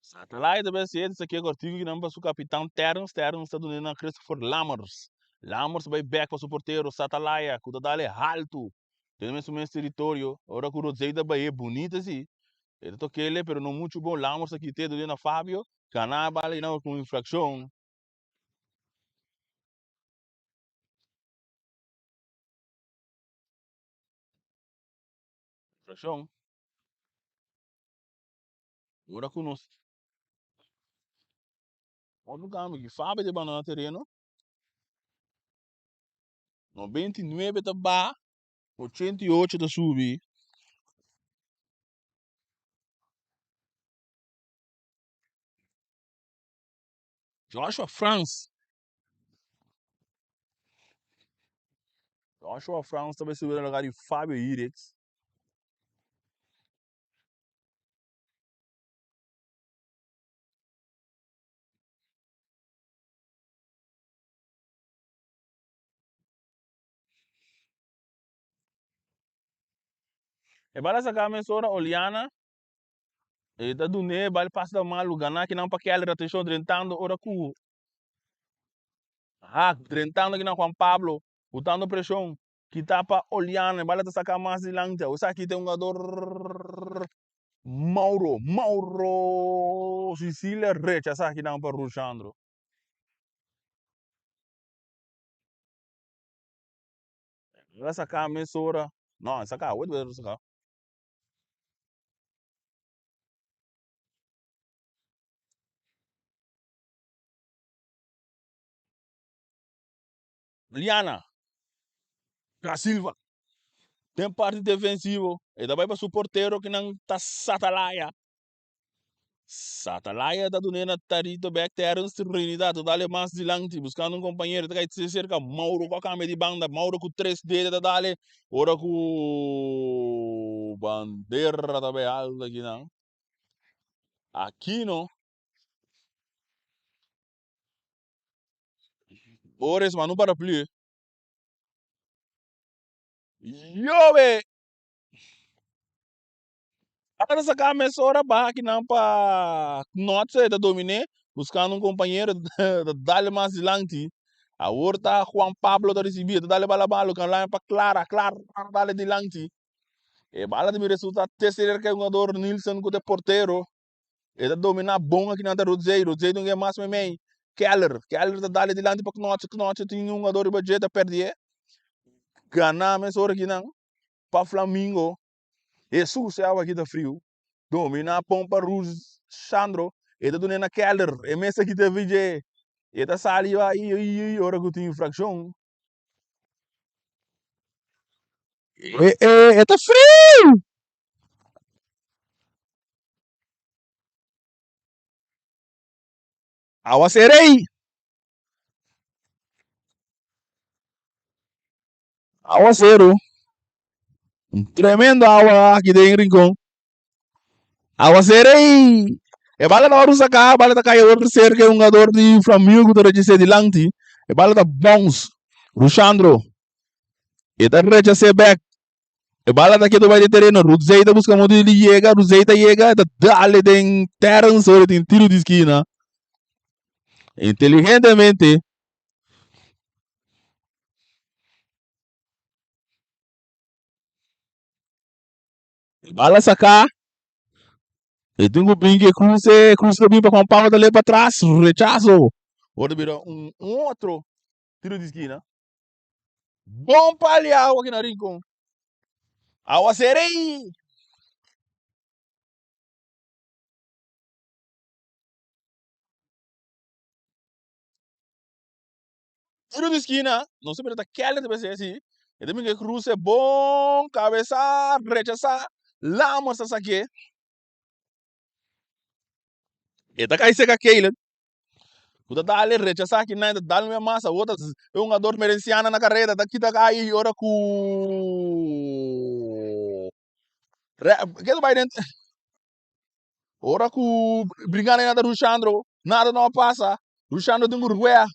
Satellite ta besi e saki kortiku kinan pa su kapitan Terence. Terence ta duna na Christopher Lammers. Lammers bai bek pa su portero Satalaya ku ta dale haltu den mes su mes teritorio. Ora ku Rodzei ta bai e bunita si. E ta tokele pero no muchu bon. Lammers a kite duna na Fabio. Gana bala y nan cu infraccion. Infraccion. Ora cu nos otro cambio ki Fabi ta bandona tereno. 99 ta ba, 88 ta subi. Joshua Frans. Joshua Frans ta bai subi na lugar di Fabio Irex. E bala saca mesora Oliana. E ta dun'é bal pas ta malu ganá kinan pa Keller atenshon drentando ora ku Haak drentando kinan Juan Pablo butando preshon kita pa Oliana e bala ta saka mas dilanti awe esaki ta e hungador Mauro Mauro Sicilia rechasá kinan pa Rushandro. El a saka mesora no a saka awe ta saka. Liana Da Silva den parti defensivo e ta bai pa su portero ki nan ta Satalaya. Satalaya ta dun'é na Tarito bek Terence Trinidad ta dale mas dilanti buscando un compañero ta kai cerca Mauro cu a cambia di banda Mauro cu tres dede ta dale ora cu bandera ta bay alto akinan Aquino Boris manda un paraplu Yobe! Ora saca mesora baha kinan pa Knotse e ta domine buscando un compañero ta dale mas dilanti awor ta Juan Pablo ta ricibi e ta dale bala malo kan laña pa Clara Clara ta dale dilanti e bala ta bin resulta te cerca e hungador Nilson cu ta e portero e ta domina bon akinan ta Rudzey Rudzey ta hunga mas meimei Keller Keller ta dale dilanti pa Knotse Knotse tin un hungador riba dje ta perdie gana mesora kinan pa Flamingo. Hesus e awa aki ta friu. Domina pon pa Rus Shandro, e ta dun'é na Keller, e mes aki ta vij'é. E ta sali bai i ora ku tin infrakshon. E e ta friu! Awa serei! Awaseru. Un tremendo awa aki den Rincon. Awaseru ei! E bala ta wòrdu saká, bala ta kai awor serka e hungador di Flamengo ku ta rechas'é dilanti. E bala ta bounce. Rushandro e ta rechas'é bèk. E bala ta ketu bai den tereno. Rudzey ta buska modo di yega. Rudzey ta yega, e ta dale den Terrence ora e tin tiro di skina. Inteligentemente Bala saká. E tin ku bin ke kruse, kruse ta bin pa Juan Pablo ta lei pa tras, rechaso. Ora bira un otro tiro di skina. Bon pali awa aki na Rincon. Awa serei. Tiro di skina, no sé pero ta Keller ta pensé así. E ta bin ke kruse bon, kabesa, rechasá, Lammers ta saké. E ta kai seka Keilen. Ku ta dale rechasá aki nan, ta dal un mas, awor ta e hungador Merenciana na kareda, ta kita kai ora ku Re, ke ta bai den ora ku bringando na ta Rushandro, nada no a pasa. Rushandro tin ku ruea.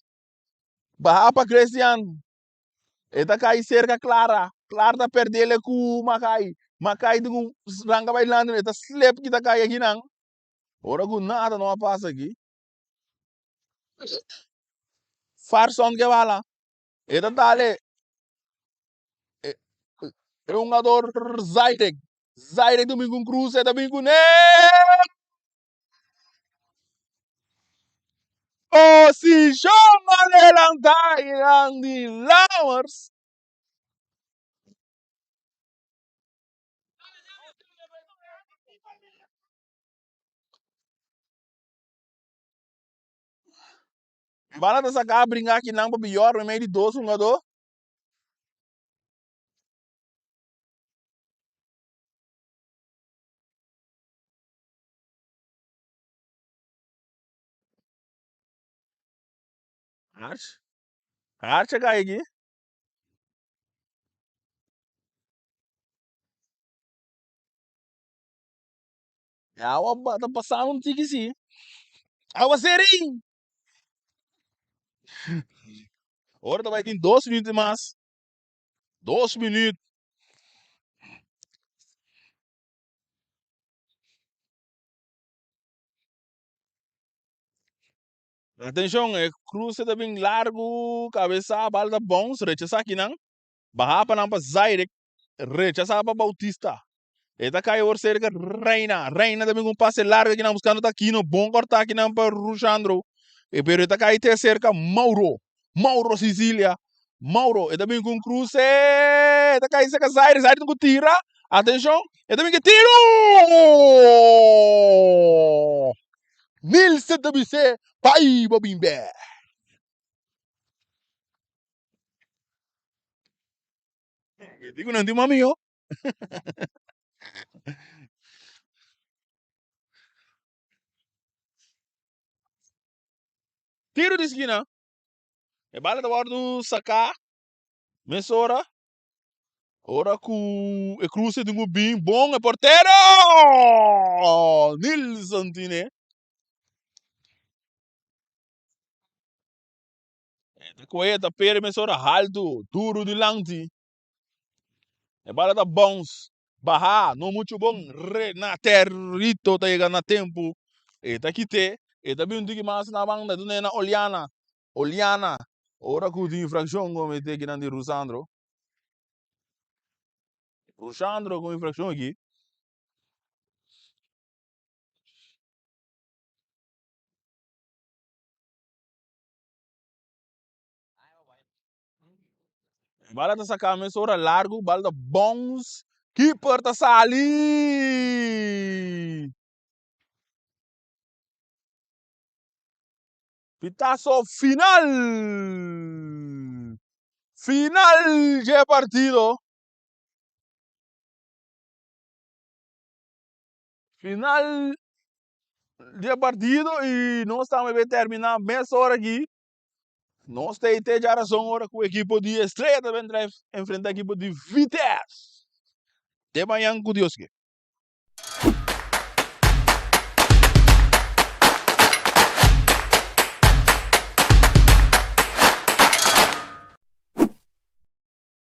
Baha pa Christian. E ta kai serka Clara. Clara ta perdele ku Makai. Makai tin ku ranka bai dilanti, e ta slip kita kai akinan. Ora ku nada no a pasa aki. Farson ke bala. E ta dale e hungador Zairek. Zairek ta bin ku un krus, e ta bin ku ne. Posishon adelantá einan di Lamers. Bala ta saká bringa akinan pa Bior meimei di dos hungadó. Arch. Arch a kai aki. E awa ta pasando un tiki si. Awa serin! Ora ta bai tin dos minuut mas. Dos minuut. Atenshon, e cruce ta bin largu, cabeza, bal ta bounce, rechasa akinan. Baha pa nan pa Zaire, rechasa pa Bautista. E ta kai awor cerca Reina. Reina ta bin cu un pase largo akinan buscando Taquino. Bon corta akinan pa Rushandro. E pero e ta kai te cerca Mauro. Mauro Sicilia. Mauro, e ta bin cu un cruce. E ta kai cerca Zaire. Zaire tin cu tira. Atencion. E ta bin cu tiro! Nilsen ta bis'é, Bai bo bin bek. E di ku nan tin mami yo. Tiro di skina. E bala ta wòrdu saká mesora. Ora ku e kruse tin ku bin bon e portero! Nilson tine. E ta kohe, ta pere mesora haltu, duru dilanti. E bala ta bounce, baha, no muchu bon. Renaterito ta yega na tempu. E ta kite, e ta bin un tiki mas na banda, e ta na Oliana. Oliana, ora ku tin infrakshon komete kinan di Rusandro. Rusandro ku infrakshon aki. Bala ta saka mesora largu, bala ta bounce, keeper ta sali! Pitazo final! Final dje partido! Final dje partido y nos tambe bay termina mesora aki. Nos ta te djarason ora ku ekipo di Estrella ta ben trae enfrenta ekipo di Vitesse. Te mañan ku Dios ke.